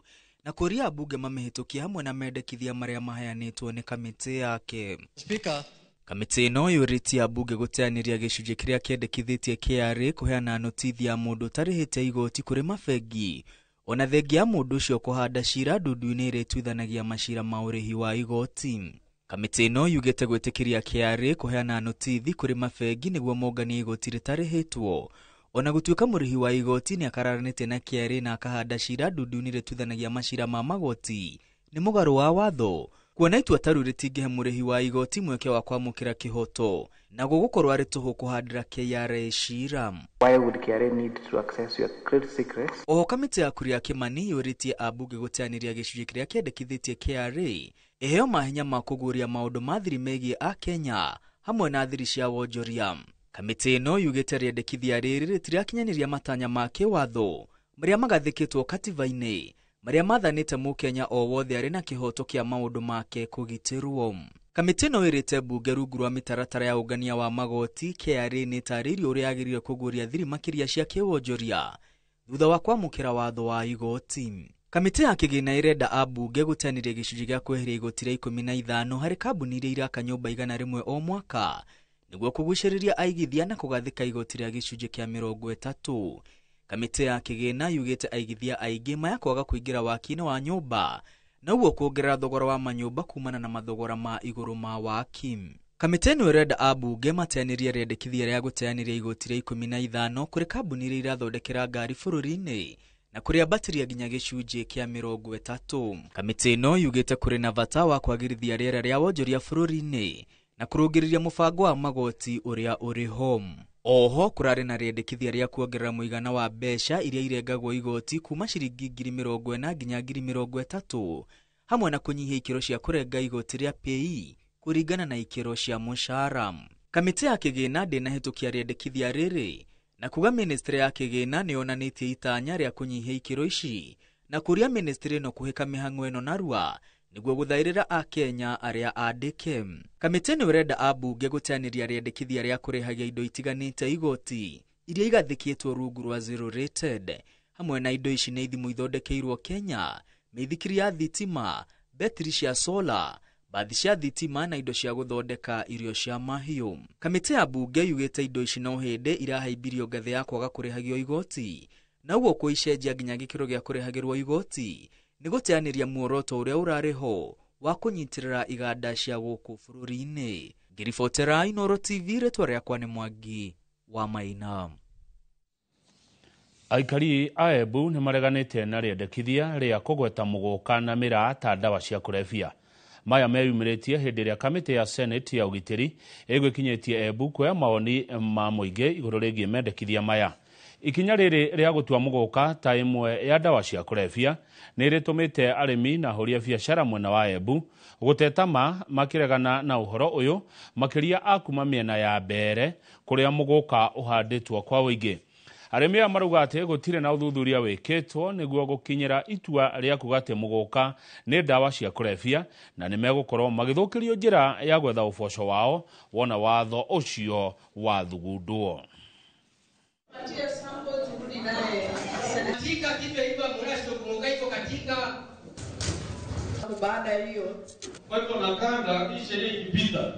na kũria ambunge mamĩhĩtũkie hamwe na mendekithia marĩa maheanĩtwo nĩ kamĩtĩ yake. Speaker, Kamĩtĩ ĩno yũrĩtie ambunge gũteanĩria gĩcunjĩ kĩrĩa kĩendekithĩtie KRA kũheana notithi ya mũndũ ũtarĩhĩte igoti kũrĩ mabengi ona thengia ya mũndũ ũcio kũhanda cira ndundu-inĩ ĩrĩa ĩtuithanagia macira ma ũrĩhi wa igoti. Kamĩtĩ ĩno yugĩte gwĩtĩkĩria KRA kũheana notithi kũrĩ mabengi nĩguo monganie igoti rĩtarĩhĩtwo ona gũtuĩka mũrĩhi wa igoti nĩ akararanĩtie na KRA na akahanda cira ndundu-inĩ ĩrĩa ĩtuithanagia macira ma magoti nĩ mũgarũ wa watho kuona itua ta rĩu rĩtingĩhe mũrĩhi wa igoti mweke wa kwamũkĩra kĩhoto na gũgũkorwo arĩ tũhũ kũhandĩra KRA cira. Why would KRA need to access your trade secrets? Oho kamĩtĩ ya Kuria Kimani yũrĩtie ambunge gũteanĩria gĩcunjĩ kĩrĩa kĩendekithĩtie KRA ĩheo mahinya ma kũguũria maũndũ ma thiri megiĩ Akenya hamwe na thiri cia wonjoria. Kamĩtĩ ĩno yugĩte rĩendekithia rĩrĩ rĩtirakinyanĩria matanya ma kĩwatho marĩa magathĩkĩtwo katiba-inĩ marĩa mathanĩte mũkenya o wothe arĩ na kĩhoto kĩa maũndũ make kũgitĩrwo. Kamĩtĩ ĩno ĩrĩte mbunge rungu rwa mĩtaratara ya ũngania wa magoti KRA nĩ ĩtarĩirie ũrĩa yagĩrĩire kũguũria thiri makĩria cia kĩwonjoria thutha wa kwamũkĩra watho wa igoti. Kamĩtĩ ya kĩgĩna ĩrenda ambunge gũteanĩria gĩcunjĩ gĩa kweheria igoti rĩa 15 harĩ kambuni iria iraka nyũmba 100 o mwaka nĩguo kũgucĩrĩria aigithia na kũgathĩka igoti rĩa gĩcunjĩ kĩa 30. Kamĩtĩ ya kĩgĩna yugĩte aigithia aingĩ maya kwaga kũingĩra waki-inĩ wa nyũmba na ũguo kuongerera thogora wa manyũmba kumana na mathogora ma igũrũ ma waki. Kamĩtĩ ĩno ĩrenda ambunge mateanĩrie rĩendekithia rĩa gũteanĩria igoti rĩa 15 kũrĩ kambuni iria irathondekera ngari bũrũri-inĩ na kũrĩambatĩria nginya gĩcunjĩ kĩa 30. Kamĩtĩ ĩno yugĩte kũrĩ na bata wa kwagĩrithia rĩera rĩa wonjoria bũrũri-inĩ na kũrũngĩrĩria mũbango wa magoti ũrĩa ũrĩ ho. Oho kũrarĩ na rĩendekithia rĩa kuongerera mũigana wa mbeca iria irengagwo igoti kuma ciringi 40,000 nginya 30,000 hamwe na kũnyihia ikĩro cia kũrenga igoti rĩa PAYE kũringana na ikĩro cia mũcara. Kamĩtĩ ya kĩgĩna ndĩnahĩtũkia rĩendekithia rĩrĩ na kuga ministry ya kĩgĩna nĩ yonanĩtie itanya rĩa kũnyihia ikĩro ici na kũria ministry ĩno kũhĩka mĩhang'o ĩno narua nĩguo gũthaĩrĩra Akenya arĩa andĩke. Kamĩtĩ ĩno ĩrenda ambunge gũteanĩria rĩendekithia rĩa kũrĩhagia indo itiganĩte igoti iria igathĩkĩtwo rungu rwa zero rated hamwe na indo ici nĩ ithimo ithondekeirwo Kenya, mĩithikiri ya thitima, betiri cia sola, bathi cia thitima na indo cia gũthondeka irio cia mahiũ. Kamĩtĩ ya mbunge yugĩte indo ici no hĩndĩ irahaimbirio ngathĩ ya kwaga kũrĩhagio igoti na ũguo kũicenjia nginya gĩkĩro gĩa kũrĩhagĩrwo igoti nĩ gũteanĩria muoroto ũrĩa ũrarĩ ho wa kũnyitĩrĩra iganda cia gũkũ bũrũri-inĩ. Ngĩribotera Inooro TV, rĩtwa rĩakwa nĩ Mwangi wa Maina. Aikari a Embu nĩ mareganĩte na rĩendekithia rĩa kũgweta mũgũka na mĩraa ta ndawa cia kũrebia. Maya meyumĩrĩtie hĩndĩ ĩrĩa kamĩtĩ ya Senate ya ũgitĩri ĩgwĩkinyĩtie Embu kuoya mawoni ma mũingĩ igũrũ rĩgiĩ mendekithia maya. Ikinya rĩrĩ rĩa gũtua mũgũka ta ĩmwe ya ndawa cia kũrebia nĩ rĩtũmĩte arĩmi na ahũri a biacara mwena wa Embu gũteta ma makĩregana na ũhoro ũyũ makĩria a kuma mĩena ya Mbeere kũrĩa mũgũka ũhandĩtwo kwa ũingĩ. Arĩmi aya marauga atĩ gũtirĩ na ũthuthuria wĩkĩtwo nĩguo gũkinyĩra itua rĩa kuga atĩ mũgũka nĩ ndawa cia kũrebia na nĩ megũkorwo magĩthũkĩrio njĩra ya gwetha ũboco wao wona watho ũcio wathugundwo. Baada hiyo Kwa hivyo NACADA, hii sheria ikipita,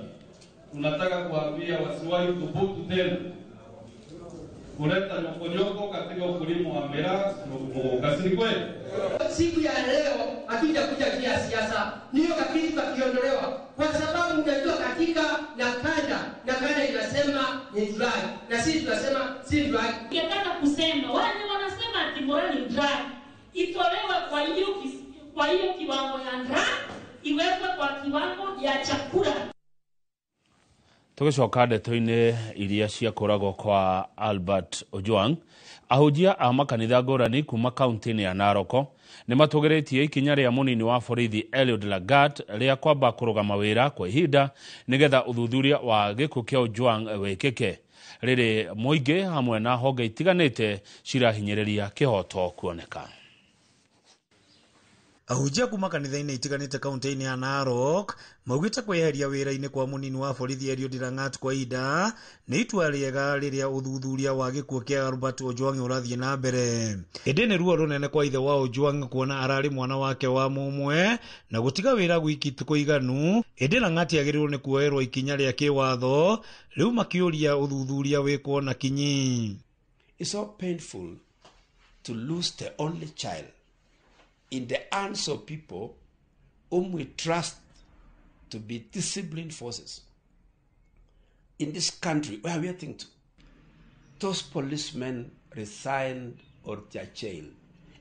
tunataka kuambia wasiwahi thubutu tena kuleta nyokonyoko katika ukulima wa miraa muguka, si kweli? Siku ya leo hatujakuja juu ya siasa, niyo kakitu kakiondolewa, kwa sababu unajua katika NACADA inasema ni drug na sisi tunasema si drug. Ningetaka kusema wale wanasema ati miraa ni drug itolewe kwa hiyo kiwango ya drug iwekwe kwa kiwango ya chakula. Tũgĩcoka ndeto-inĩ iria ciakũragwo kwa Albert Ojwang, ahunjia a makanitha ngũrani kuma kaunti-inĩ ya Narok nĩ matũgĩrĩtie ikinya rĩa mũnini wa borithi Eliud Lagat rĩa kwamba kũrũgama wĩra kwa ihinda nĩgetha ũthuthuria wa gĩkuũ kĩa Ojwang wĩkĩke. Rĩrĩ mũingĩ hamwe na honge itiganĩte cirahinyĩrĩria kĩhoto kuoneka. Ahunjia kuma kanitha-inĩ itiganĩte kaunti-inĩ ya Narok maugĩte kweheria wĩra-inĩ kwa mũnini wa borithi Eliud Langat kwa ihinda nĩ itua rĩega rĩrĩa ũthuthuria wa gĩkuũ kĩa Albert Ojwang ũrathiĩ na mbere. Ĩndĩ nĩ ruo rũnene kwa ithe wa Ojwang kuona ararĩ mwana wake wa mũmwe na gũtiga wĩra gwiki ti kũiganu. Ĩndĩ Langat agĩrĩirwo nĩ kuoerwo ikinya rĩa kĩwatho, rĩu makĩũria ũthuthuria wĩkwo na kinyi. It's so painful to lose the only child in the hands of people whom we trust to be disciplined forces. In this country, where we are thinking to, those policemen resigned or they are jailed.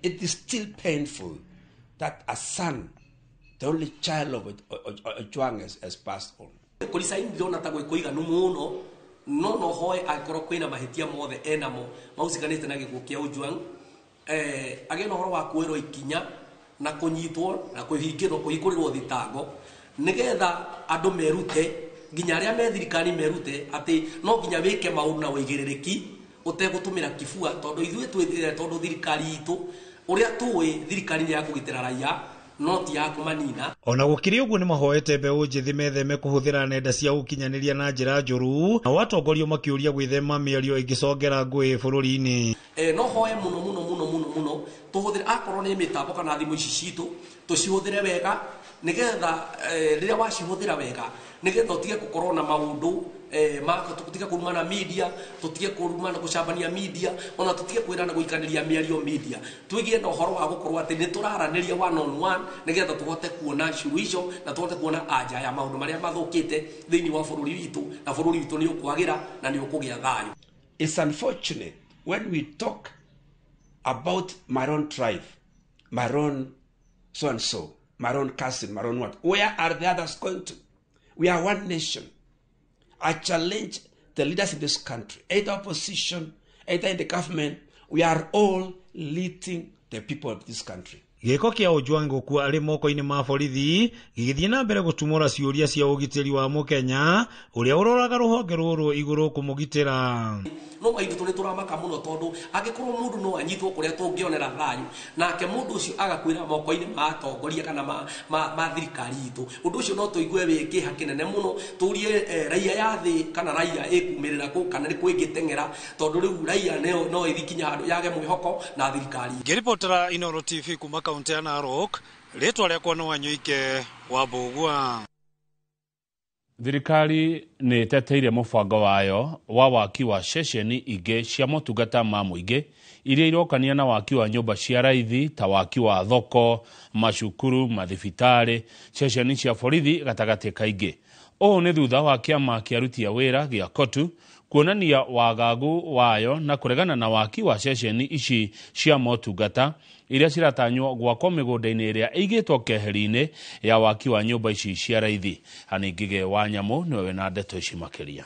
It is still painful that a son, the only child of Ojwang, has passed on. Kũricaini ndĩrona ta gwĩ kũiganu mũno, no no hoe angĩkorwo kwĩna mahĩtia mothe enamo mahusikanĩte na gĩkuũ kĩa Ojwang, agĩe na ũhoro wa kuoerwo ikinya na kũnyitwo na kũhingĩrwo kũhingũrĩrwo thitango nĩgetha andũ merute, nginya arĩa me thirikari merute atĩ no nginya wĩke maũndũ na ũigĩrĩrĩki ũtegũtũmĩra kibua, tondũ ithuĩ tondũ thirikari itũ ũrĩa tũĩ thirikari nĩ ya kũgitĩra raia no ti ya kũmanina. Ona gũkĩrĩ ũguo nĩ mahoete mbeũ njĩthĩ metheme kũhũthĩra nenda cia ũkinyanĩria na njĩra njũru, nao atongoria makĩũria gwĩthema mĩario ĩngĩcongera ngũĩ bũrũri-inĩ. No hoe mũno mũno mũno mũno mũno tũhũthĩre akorwo nĩ mĩtambo kana thimũ ici citũ tũcihũthĩre wega nĩgetha rĩrĩa wacihũthĩra wega nĩgetha ũtige gũkorwo na maũndũ tũtige kũrumana media, tũtige kũrumana gũcambania media, ona tũtige kwĩrana gũikanĩria mĩario media, tũgĩe na ũhoro wa gũkorwo atĩ nĩ tũraranĩria one on one nĩgetha tũhote kuona suluhisho na tũhote kuona anja ya maũndũ marĩa mathũkĩte thĩinĩ wa bũrũri witũ, na bũrũri witũ nĩ ũkwagĩra na nĩ ũkũgĩa thayũ. It's unfortunate when we talk about my own tribe, my own so and so, my own cousin, my own what. Where are the others going to? We are one nation. I challenge the leaders in this country, either opposition, either in the government, we are all leading the people of this country. Gĩko kĩa Ojwang gũkua arĩ moko-inĩ ma borithi gĩgĩthiĩ na mbere gũtumũra ciũria cia ũgitĩri wa mũkenya ũrĩa ũroraga rũhonge rũrũ igũrũ kũmũgitĩra. No maitũ tũrĩ tũramaka mũno tondũ angĩkorwo mũndũ no anyitwo kũrĩa tũngĩonera thayũ nake mũndũ ũcio agakuĩra moko-inĩ ma atongoria kana ma thirikari itũ, ũndũ ũcio no tũigue wĩ kĩeha kĩnene mũno, tũrie raia ya thĩ kana raia ĩkumĩrĩra kũ kana nĩ kwĩngĩteng'era, tondũ rĩu raia no ĩthiĩ kinya handũ yage mwĩhoko na thirikari. Ngĩribotera Inooro TV kuma kaunti ya Narok, rĩtwa rĩakwa nĩ Wanyoike wa Mbũgua. Thirikari nĩ ĩteteire mũbango wayo wa waki wa ceceni ingĩ cia motungata ma mũingĩ iria irokania na waki wa nyũmba cia raithi ta waki wa thoko, macukuru, mathibitarĩ, ceceni cia borithi gatagatĩ kaingĩ. Ũũ nĩ thutha wa kĩama kĩa aruti a wĩra gĩa KOTU kuonania wagagu wayo na kũregana na waki wa ceceni ici cia motungata iria ciratanywo gwakwo mĩgũnda-inĩ ĩrĩa ĩigĩtwo keheri-inĩ ya waki wa nyũmba ici cia raithi. Anne Ngige wa Nyamũ nĩwe wĩna ndeto ici makĩria.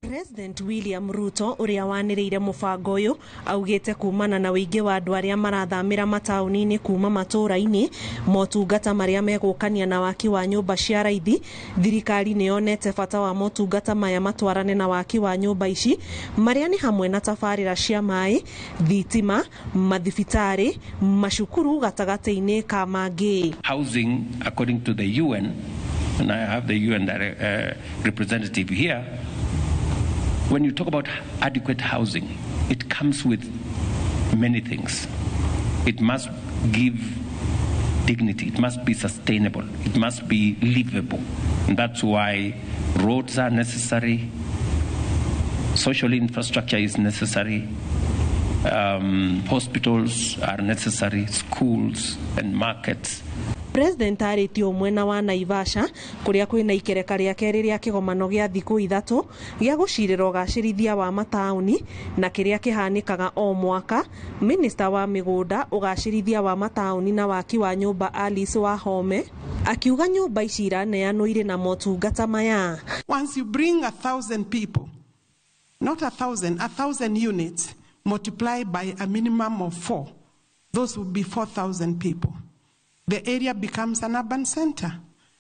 President William Ruto uria waniriire mubango uyu augite kumana na uingi wa andu aria marathamira matauni-ini kuma matura-ini motungata maria megukania na waki wa nyumba cia raithi. Thirikari ni yonete bata wa motungata maya matwarane na waki wa nyumba ici maria ni hamwe na tabarira cia mai, thitima, mathibitari, macukuru gatagati-ini ka mangi. Housing according to the UN, and I have the UN representative here. When you talk about adequate housing, it comes with many things. It must give dignity. It must be sustainable. It must be livable. And that's why roads are necessary, social infrastructure is necessary, hospitals are necessary, schools and markets. President arĩtio mwena wa Naivasha kũrĩa kwĩna ikereka rĩa kerĩ rĩa kĩgomano gĩa thikũ 3 gĩa gũcirĩra ũgacĩrithia wa mataũni na kĩrĩa kĩhanĩkaga o mwaka. Minister wa mĩgũnda, ũgacĩrithia wa mataũni na waki wa nyũmba Alice Wahome akiuga nyũmba ici iraneanwo irĩ na motungata maya. Once you bring 1,000 people, not 1,000, 1,000 units multiplied by a minimum of 4, those would be 4,000 people. The area becomes an urban center,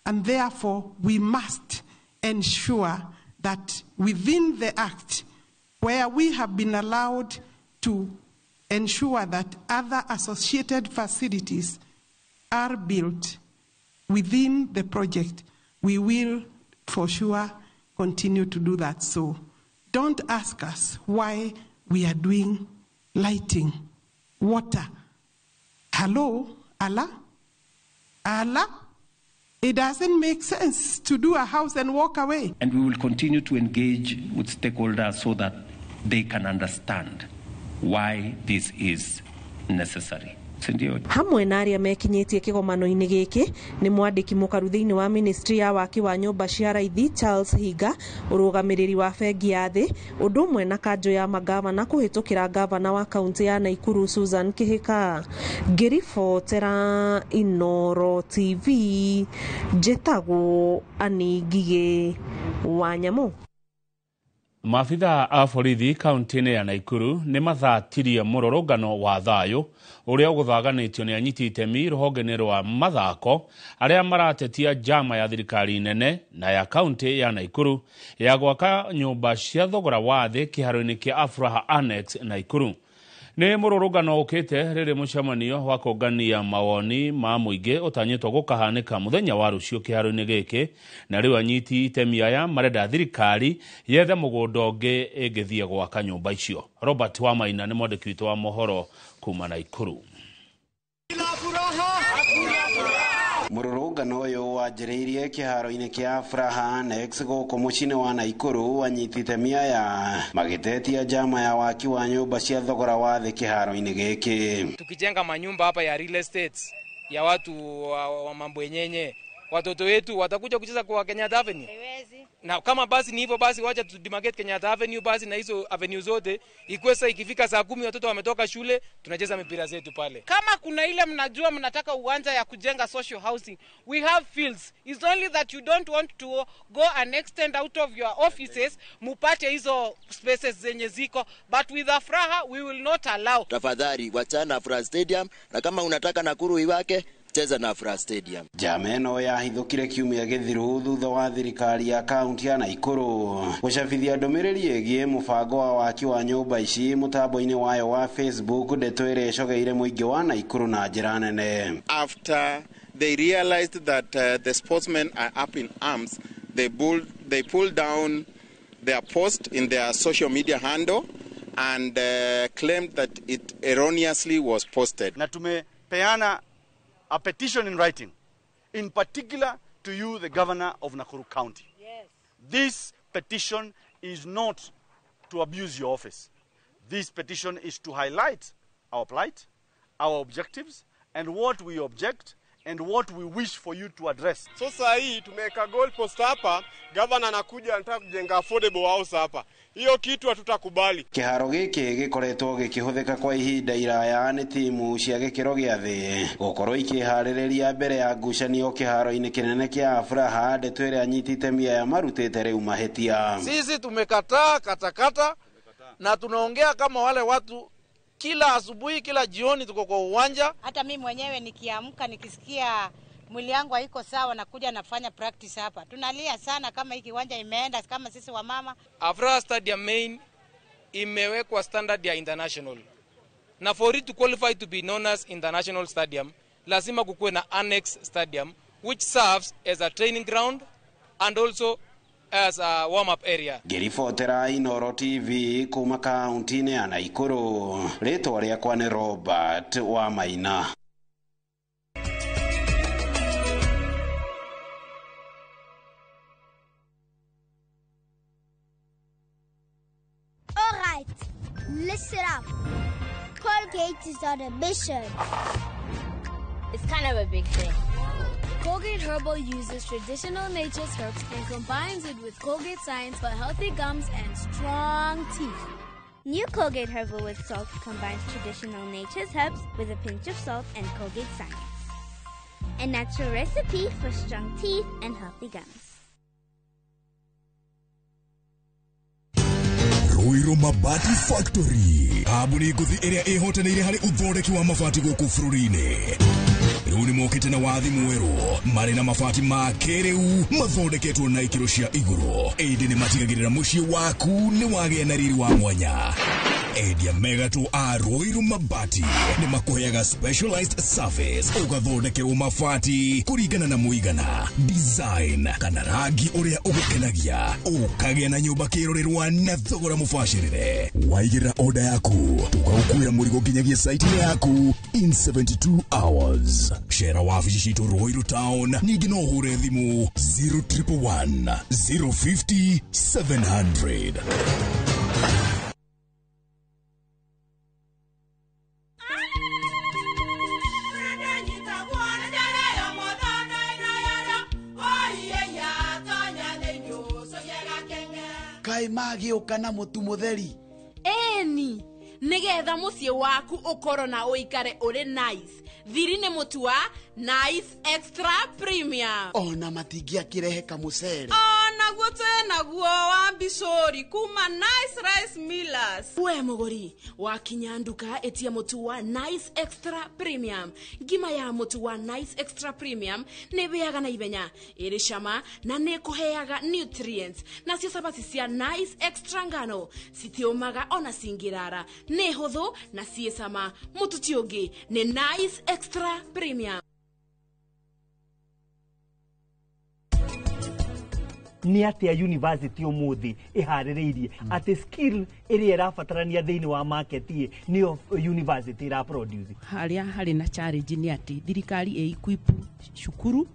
and therefore we must ensure that within the Act, where we have been allowed to ensure that other associated facilities are built within the project, we will for sure continue to do that. So don't ask us why we are doing lighting, water. Hello, Allah? Allah? It doesn't make sense to do a house and walk away. And we will continue to engage with stakeholders so that they can understand why this is necessary. Hamwe na arĩa mekinyĩtie kĩgomano-inĩ gĩkĩ nĩ mwandĩki mũkaru thĩinĩ wa ministry ya waki wa nyũmba cia raithi Charles Higa, ũrũgamĩrĩri wa bengi ya thĩ, ũndũ ũmwe na kanjũ ya magavana kũhĩtũkĩra gavana wa kaunti ya Naikuru Susan Kihika. Ngĩribotera Inoro TV, njĩtagwo Annie Ngigĩ wa Nyamũ. Maabitha a borithi kaunti-inĩ ya Naikuru nĩ mathatirie mũrũrũngano wa thayũ ũrĩa ũgũthaganĩtio nĩ anyiti itemi rũhonge-inĩ rwa mathako arĩa maratetia njama ya thirikari nene na ya kaunti ya Naikuru ya gwaka nyũmba cia thogora wa thĩ kĩharo-inĩ kĩa Afraha Annex Naikuru. Nĩ mũrũrũngano ũkĩte rĩrĩ mũcemanio wa kũngania mawoni ma mũingĩ ũtanyĩtwo gũkahanĩka mũthenya wa rũciũ kĩharo-inĩ gĩkĩ, na rĩu anyiti itemi aya marenda thirikari yethe mũgũnda ũngĩ ĩngĩthiĩ gwaka nyũmba icio. Robert Wamaina nĩ mwandĩki witũ wa mohoro kuma Naikuru. Mũrũrũngano ũyũ wanjĩrĩirie kĩharo-inĩ kĩa Afraha Annex gũkũ mũciĩ-inĩ wa Naikuru, anyiti itemi aya magĩtetia njama ya waki wa nyũmba cia thogora wa thĩ kĩharo-inĩ gĩkĩ. Tukijenga manyumba hapa ya real estates ya watu wa mambo yenyewe, watoto wetu watakuja kucheza kwa Kenyatta Avenue. Na kama basi ni hivyo basi wacha tu demarcate Kenyatta Avenue basi na hizo avenue zote, ikuwe sasa ikifika saa 10 watoto wametoka shule tunacheza mipira zetu pale. Kama kuna ile mnajua mnataka uwanja ya kujenga social housing, we have fields. It's only that you don't want to go and extend out of your offices mupate hizo spaces zenye ziko, but with Afraha we will not allow. Tafadhali wachana Afraha Stadium, na kama unataka Nakuru iwake cheza na Afraha Stadium. Njama ĩno yahithũkire kiumia gĩthiru thutha wa thirikari ya kaunti ya Naikuru gũcabithia ndũmĩrĩri ĩgiĩ mũbango wa waki wa nyũmba ici mũtambo-inĩ wayo wa Facebook, ndeto ĩrĩa ĩcogeire mũingĩ wa Naikuru na njĩra nene. After they realized that the sportsmen are up in arms, they pulled down their post in their social media handle and claimed that it erroneously was posted. Na tumepeana a petition in writing, in particular to you, the governor of Nakuru County. Yes. This petition is not to abuse your office. This petition is to highlight our plight, our objectives, and what we object and what we wish for you to address. So saa hii tumeweka goal post hapa, governor anakuja anataka kujenga affordable house hapa. Hiyo kitu hatutakubali. Kĩharo gĩkĩ gĩkoretwo gĩkĩhũthĩka kwa ihinda iraya nĩ timu cia gĩkĩro gĩa thĩ gũkorwo ikĩharĩrĩria mbere ya ngucanio kĩharo-inĩ kĩnene kĩa Afraha, ndeto ĩrĩa anyiti itemi aya marutĩte rĩu mahĩtia. Sisi tumekataa katakata na tunaongea kama wale watu kila asubuhi kila jioni tuko kwa uwanja. Hata mimi mwenyewe nikiamka nikisikia mwili yangu haiko sawa nakuja nafanya practice hapa. Tunalia sana kama hiki kiwanja imeenda kama sisi wamama. Afraha Stadium main imewekwa standard ya international. Na for it to qualify to be known as international stadium, lazima kukuwe na annex stadium which serves as a training ground and also as a warm-up area. Ngĩribotera Inoro TV kuma kaunti-inĩ ya Naikuru, rĩtwa rĩakwa nĩ Robert Wamaina. Listen up. Colgate is on a mission. It's kind of a big thing. Colgate Herbal uses traditional nature's herbs and combines it with Colgate Science for healthy gums and strong teeth. New Colgate Herbal with Salt combines traditional nature's herbs with a pinch of salt and Colgate Science. A natural recipe for strong teeth and healthy gums. Ruiru Mabati Factory kambuni ngũthi ĩrĩa ĩhotanĩire harĩ ũthondeki wa mabati gũkũ bũrũri-inĩ. Rĩu nĩ mokĩte na wathi mwerũ marĩ na mabati ma kĩrĩu mathondeketwo na ikĩro cia igũrũ, ĩndĩ nĩ matigagĩrĩra mũciĩ waku nĩ wagĩa na riri wa mwanya. Endia megatũ a Ruiru Mabati nĩ makũheaga specialized service, ũgathondekerwo mabati kũringana na mũigana, design kana rangi ũrĩa ũgũkenagia, ũkagĩa na nyũmba kĩrorerwa na thogora mũbacĩrĩre. Waigĩrĩra order yaku tũgagũkuĩra mũrigo nginyagia site-inĩ yaku in 72 hours. Cera wabici citũ Ruiru Town, ningĩ no ũhũre thimũ 0111 050 700. Kaĩ magĩũka na mũtu mũtheri? Ĩni, nĩgetha mũciĩ waku ũkorwo na ũikare ũrĩ nice. Thiri nĩ mũtu wa Nice Extra Premium. Ona matingĩakĩrehe kamũcere. Onaguo twĩnaguo wa mbicũri kuma Nice Rice Millers. We mũgũri wakinya nduka ĩtia mũtu wa Nice Extra Premium. Ngima ya mũtu wa Nice Extra Premium nĩ ĩhĩaga na ihenya, ĩrĩ cama na nĩ ĩkũheaga nutrients. Nacio cabaci cia Nice Extra ngano citiũmaga ona cingĩrara, nĩ hũthũ na ciĩ cama. Mũtu ti ũngĩ nĩ Nice Extra Premium. Nĩ atĩa university ũmũthĩ ĩharĩrĩirie atĩ skill ĩrĩa ĩrabatarania thĩinĩ wa market ĩ nĩyo university ĩra produce. Harĩa harĩ na challenge nĩ atĩ thirikari ĩ equip cukuru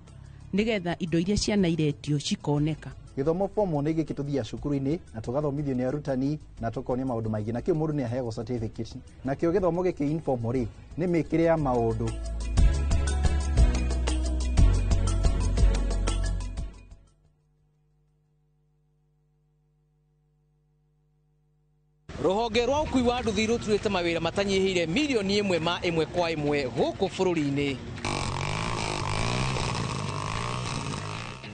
nĩgetha indo iria ciana iretio cikoneka. Gĩthomo form nĩ gĩkĩ tũthiaga cukuru-inĩ na tũgathomithio nĩ arutani na tũkonio maũndũ maingĩ, na kĩu mũndũ nĩ aheagwo certificate. Nakĩo gĩthomo gĩkĩ informal rĩ nĩ mĩkĩre ya maũndũ. Rũhonge rwa ũkui wa nduthi rũturĩte mawĩra matanyihĩire mirioni ĩmwe ma ĩmwe kwa ĩmwe gũkũ bũrũri-inĩ.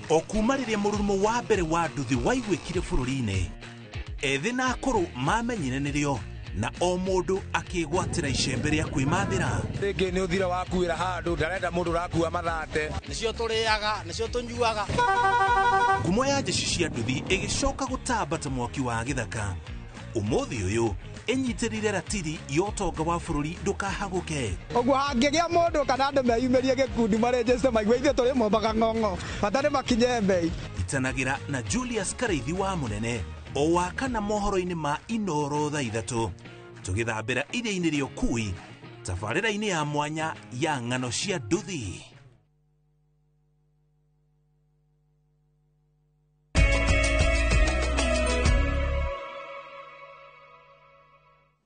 O kuma rĩrĩa mũrurumo wa mbere wa nduthi waiguĩkire bũrũri-inĩ, ethĩ na akũrũ mamenyire nĩrĩo na o mũndũ akĩgwatĩra icembe rĩa kwĩmathĩra. Rĩngĩ nĩ ũthire wakuĩra handũ, ndarenda mũndũ ũrakua mathate. Nĩcio tũrĩaga, nĩcio tũnyuaga. Ngumo ya njeci cia nduthi ĩgĩcoka gũtamba ta mwaki wa gĩthaka. Ũmũthĩ ũyũ ĩnyitĩrĩire ratiri ya ũtonga wa bũrũri ndũkahagũke. Ũguo hangĩgĩa mũndũ kana andũ meyumĩrie gĩkundi marĩnjĩte maigue ithuĩ tũrĩ mombaga ng'ong'o, bata nĩ makinye mbei. Itanagĩra na Julius Karaithi wa Mũnene o wa kana mohoro-inĩ ma Inoro thaa 3 tũgĩthambĩra iria-inĩ rĩa ũkui tabarĩra-inĩ ya mwanya ya ng'ano cia nduthi.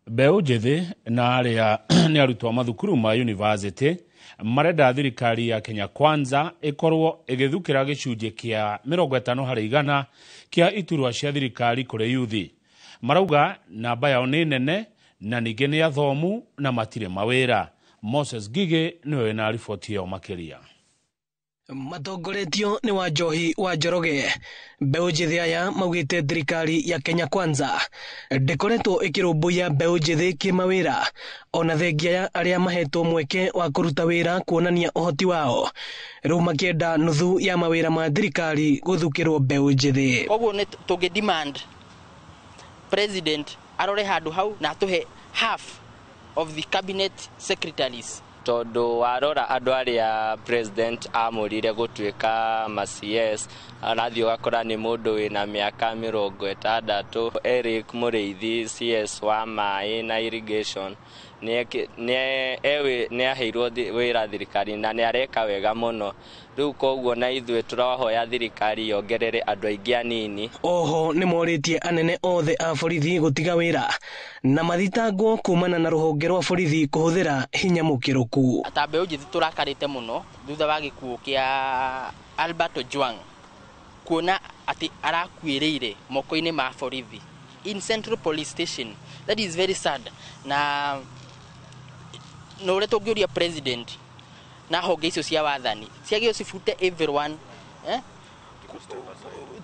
Mbeũ njĩthĩ na arĩa nĩ arutwo a mathukuru ma university marenda thirikari ya Kenya Kwanza ĩkorwo ĩgĩthukĩra gĩcunjĩ kĩa 50 harĩ igana kĩa iturwa cia thirikari kũrĩ yuthi. Marauga namba yao nĩ nene na ningĩ nĩ athomu na matirĩ mawĩra. Moses Ngigĩ nĩwe wĩna riboti ĩyo makĩria. Matongoretio nĩ wa Njohi wa Njoroge, mbeũ njĩthĩ aya maugĩte thirikari ya Kenya Kwanza ndĩkoretwo ĩkĩrũmbũiya mbeũ njĩthĩ kĩmawĩra, ona thengia ya arĩa mahetwo mweke wa kũruta wĩra kuonania ũhoti wao, rĩu makĩenda nuthu ya mawĩra ma thirikari gũthukĩrwo mbeũ njĩthĩ. Koguo nĩ tũngĩ demand president arore handũ hau na atũhe half of the cabinet secretaries. Tondũ warora andũ arĩa president amũrire gũtuĩka ma CS, arathiĩ ũgakora nĩ mũndũ wĩna mĩaka 60. Eric Mũrĩithi CS wa maĩ na irrigation nĩ aheirwo wĩra thirikari na nĩ areka wega mũno. Rĩu koguo na ithuĩ tũrahoya thirikari yongerere andũ aingĩ anini. Oho nĩ morĩtie anene othe a borithi gũtiga wĩra na mathitangwo kumana na rũhonge rwa borithi kũhũthĩra hinya mũkĩrũku. Ta mbeũ njĩthĩ tũrakarĩte mũno thutha wa gĩkuũ kĩa Albert Ojwang, kuona atĩ arakuĩrĩire moko-inĩ ma borithi in Central Police Station. That is very sad. Na na ũrĩa tũngĩũria president na honge icio cia wathani ciagĩrĩirwo cibute everyone,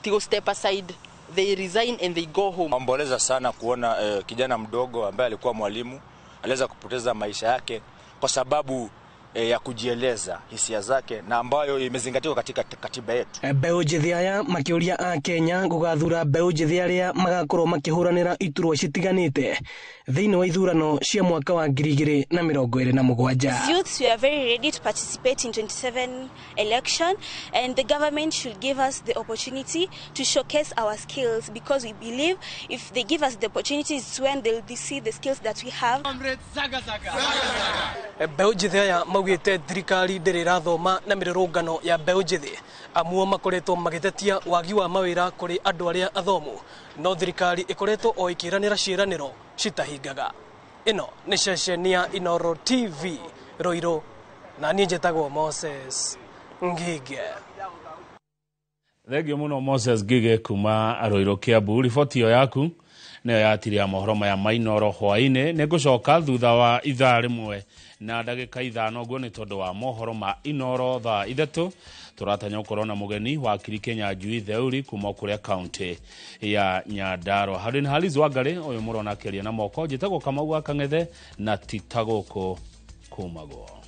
tigo step aside, they resign and they go home. Omboleza sana kuona kijana mdogo ambaye alikuwa mwalimu aliweza kupoteza maisha yake kwa sababu ya kujieleza hisia zake na ambayo imezingatiwa katika katiba yetu. Mbeũ njĩthĩ aya makĩũria a Kenya gũgathura mbeũ njĩthĩ arĩa magakorwo makĩhũranĩra iturwa citiganĩte thĩinĩ wa ithurano cia mwaka wa 2027. As youths, we are very ready to participate in 27 election, and the government should give us the opportunity to showcase our skills, because we believe if they give us the opportunity, it's when they'll see the skills that we have. Mbeũ njĩthĩ aya maugĩte thirikari ndĩrĩ ĩrathoma na mĩrũrũngano ya mbeũ njĩthĩ amuo makoretwo magĩtetia wagi wa mawĩra kũrĩ andũ arĩa athomu, no thirikari ĩkoretwo o ĩkĩranĩra ciĩranĩro citahingaga. Ĩno nĩ ceceni ya Inooro TV Ruiru, na niĩ njĩtagwo Moses Ngige. Thengio mũno Moses Ngige kuma Ruiru Kiambu. Riboti ĩyo yaku nĩyo yatiria mohoro maya ma Inooro hwaĩ-inĩ. Nĩ ngũcoka thutha wa ithaa rĩmwe na ndagĩka 5 ũguo nĩ tondũ wa mohoro ma Inooro thaa 3. Tũratanya gũkorwo na mũgeni wakiri Kenya Njui Theuri kuma kũrĩa kaunti ya Nyandarua. Harĩ na Haliz Wangari ũyũ mũrona akĩaria na moko. Njĩtagwo Kamau wa Kang'ethe na ti ta gũkũ kumagwo.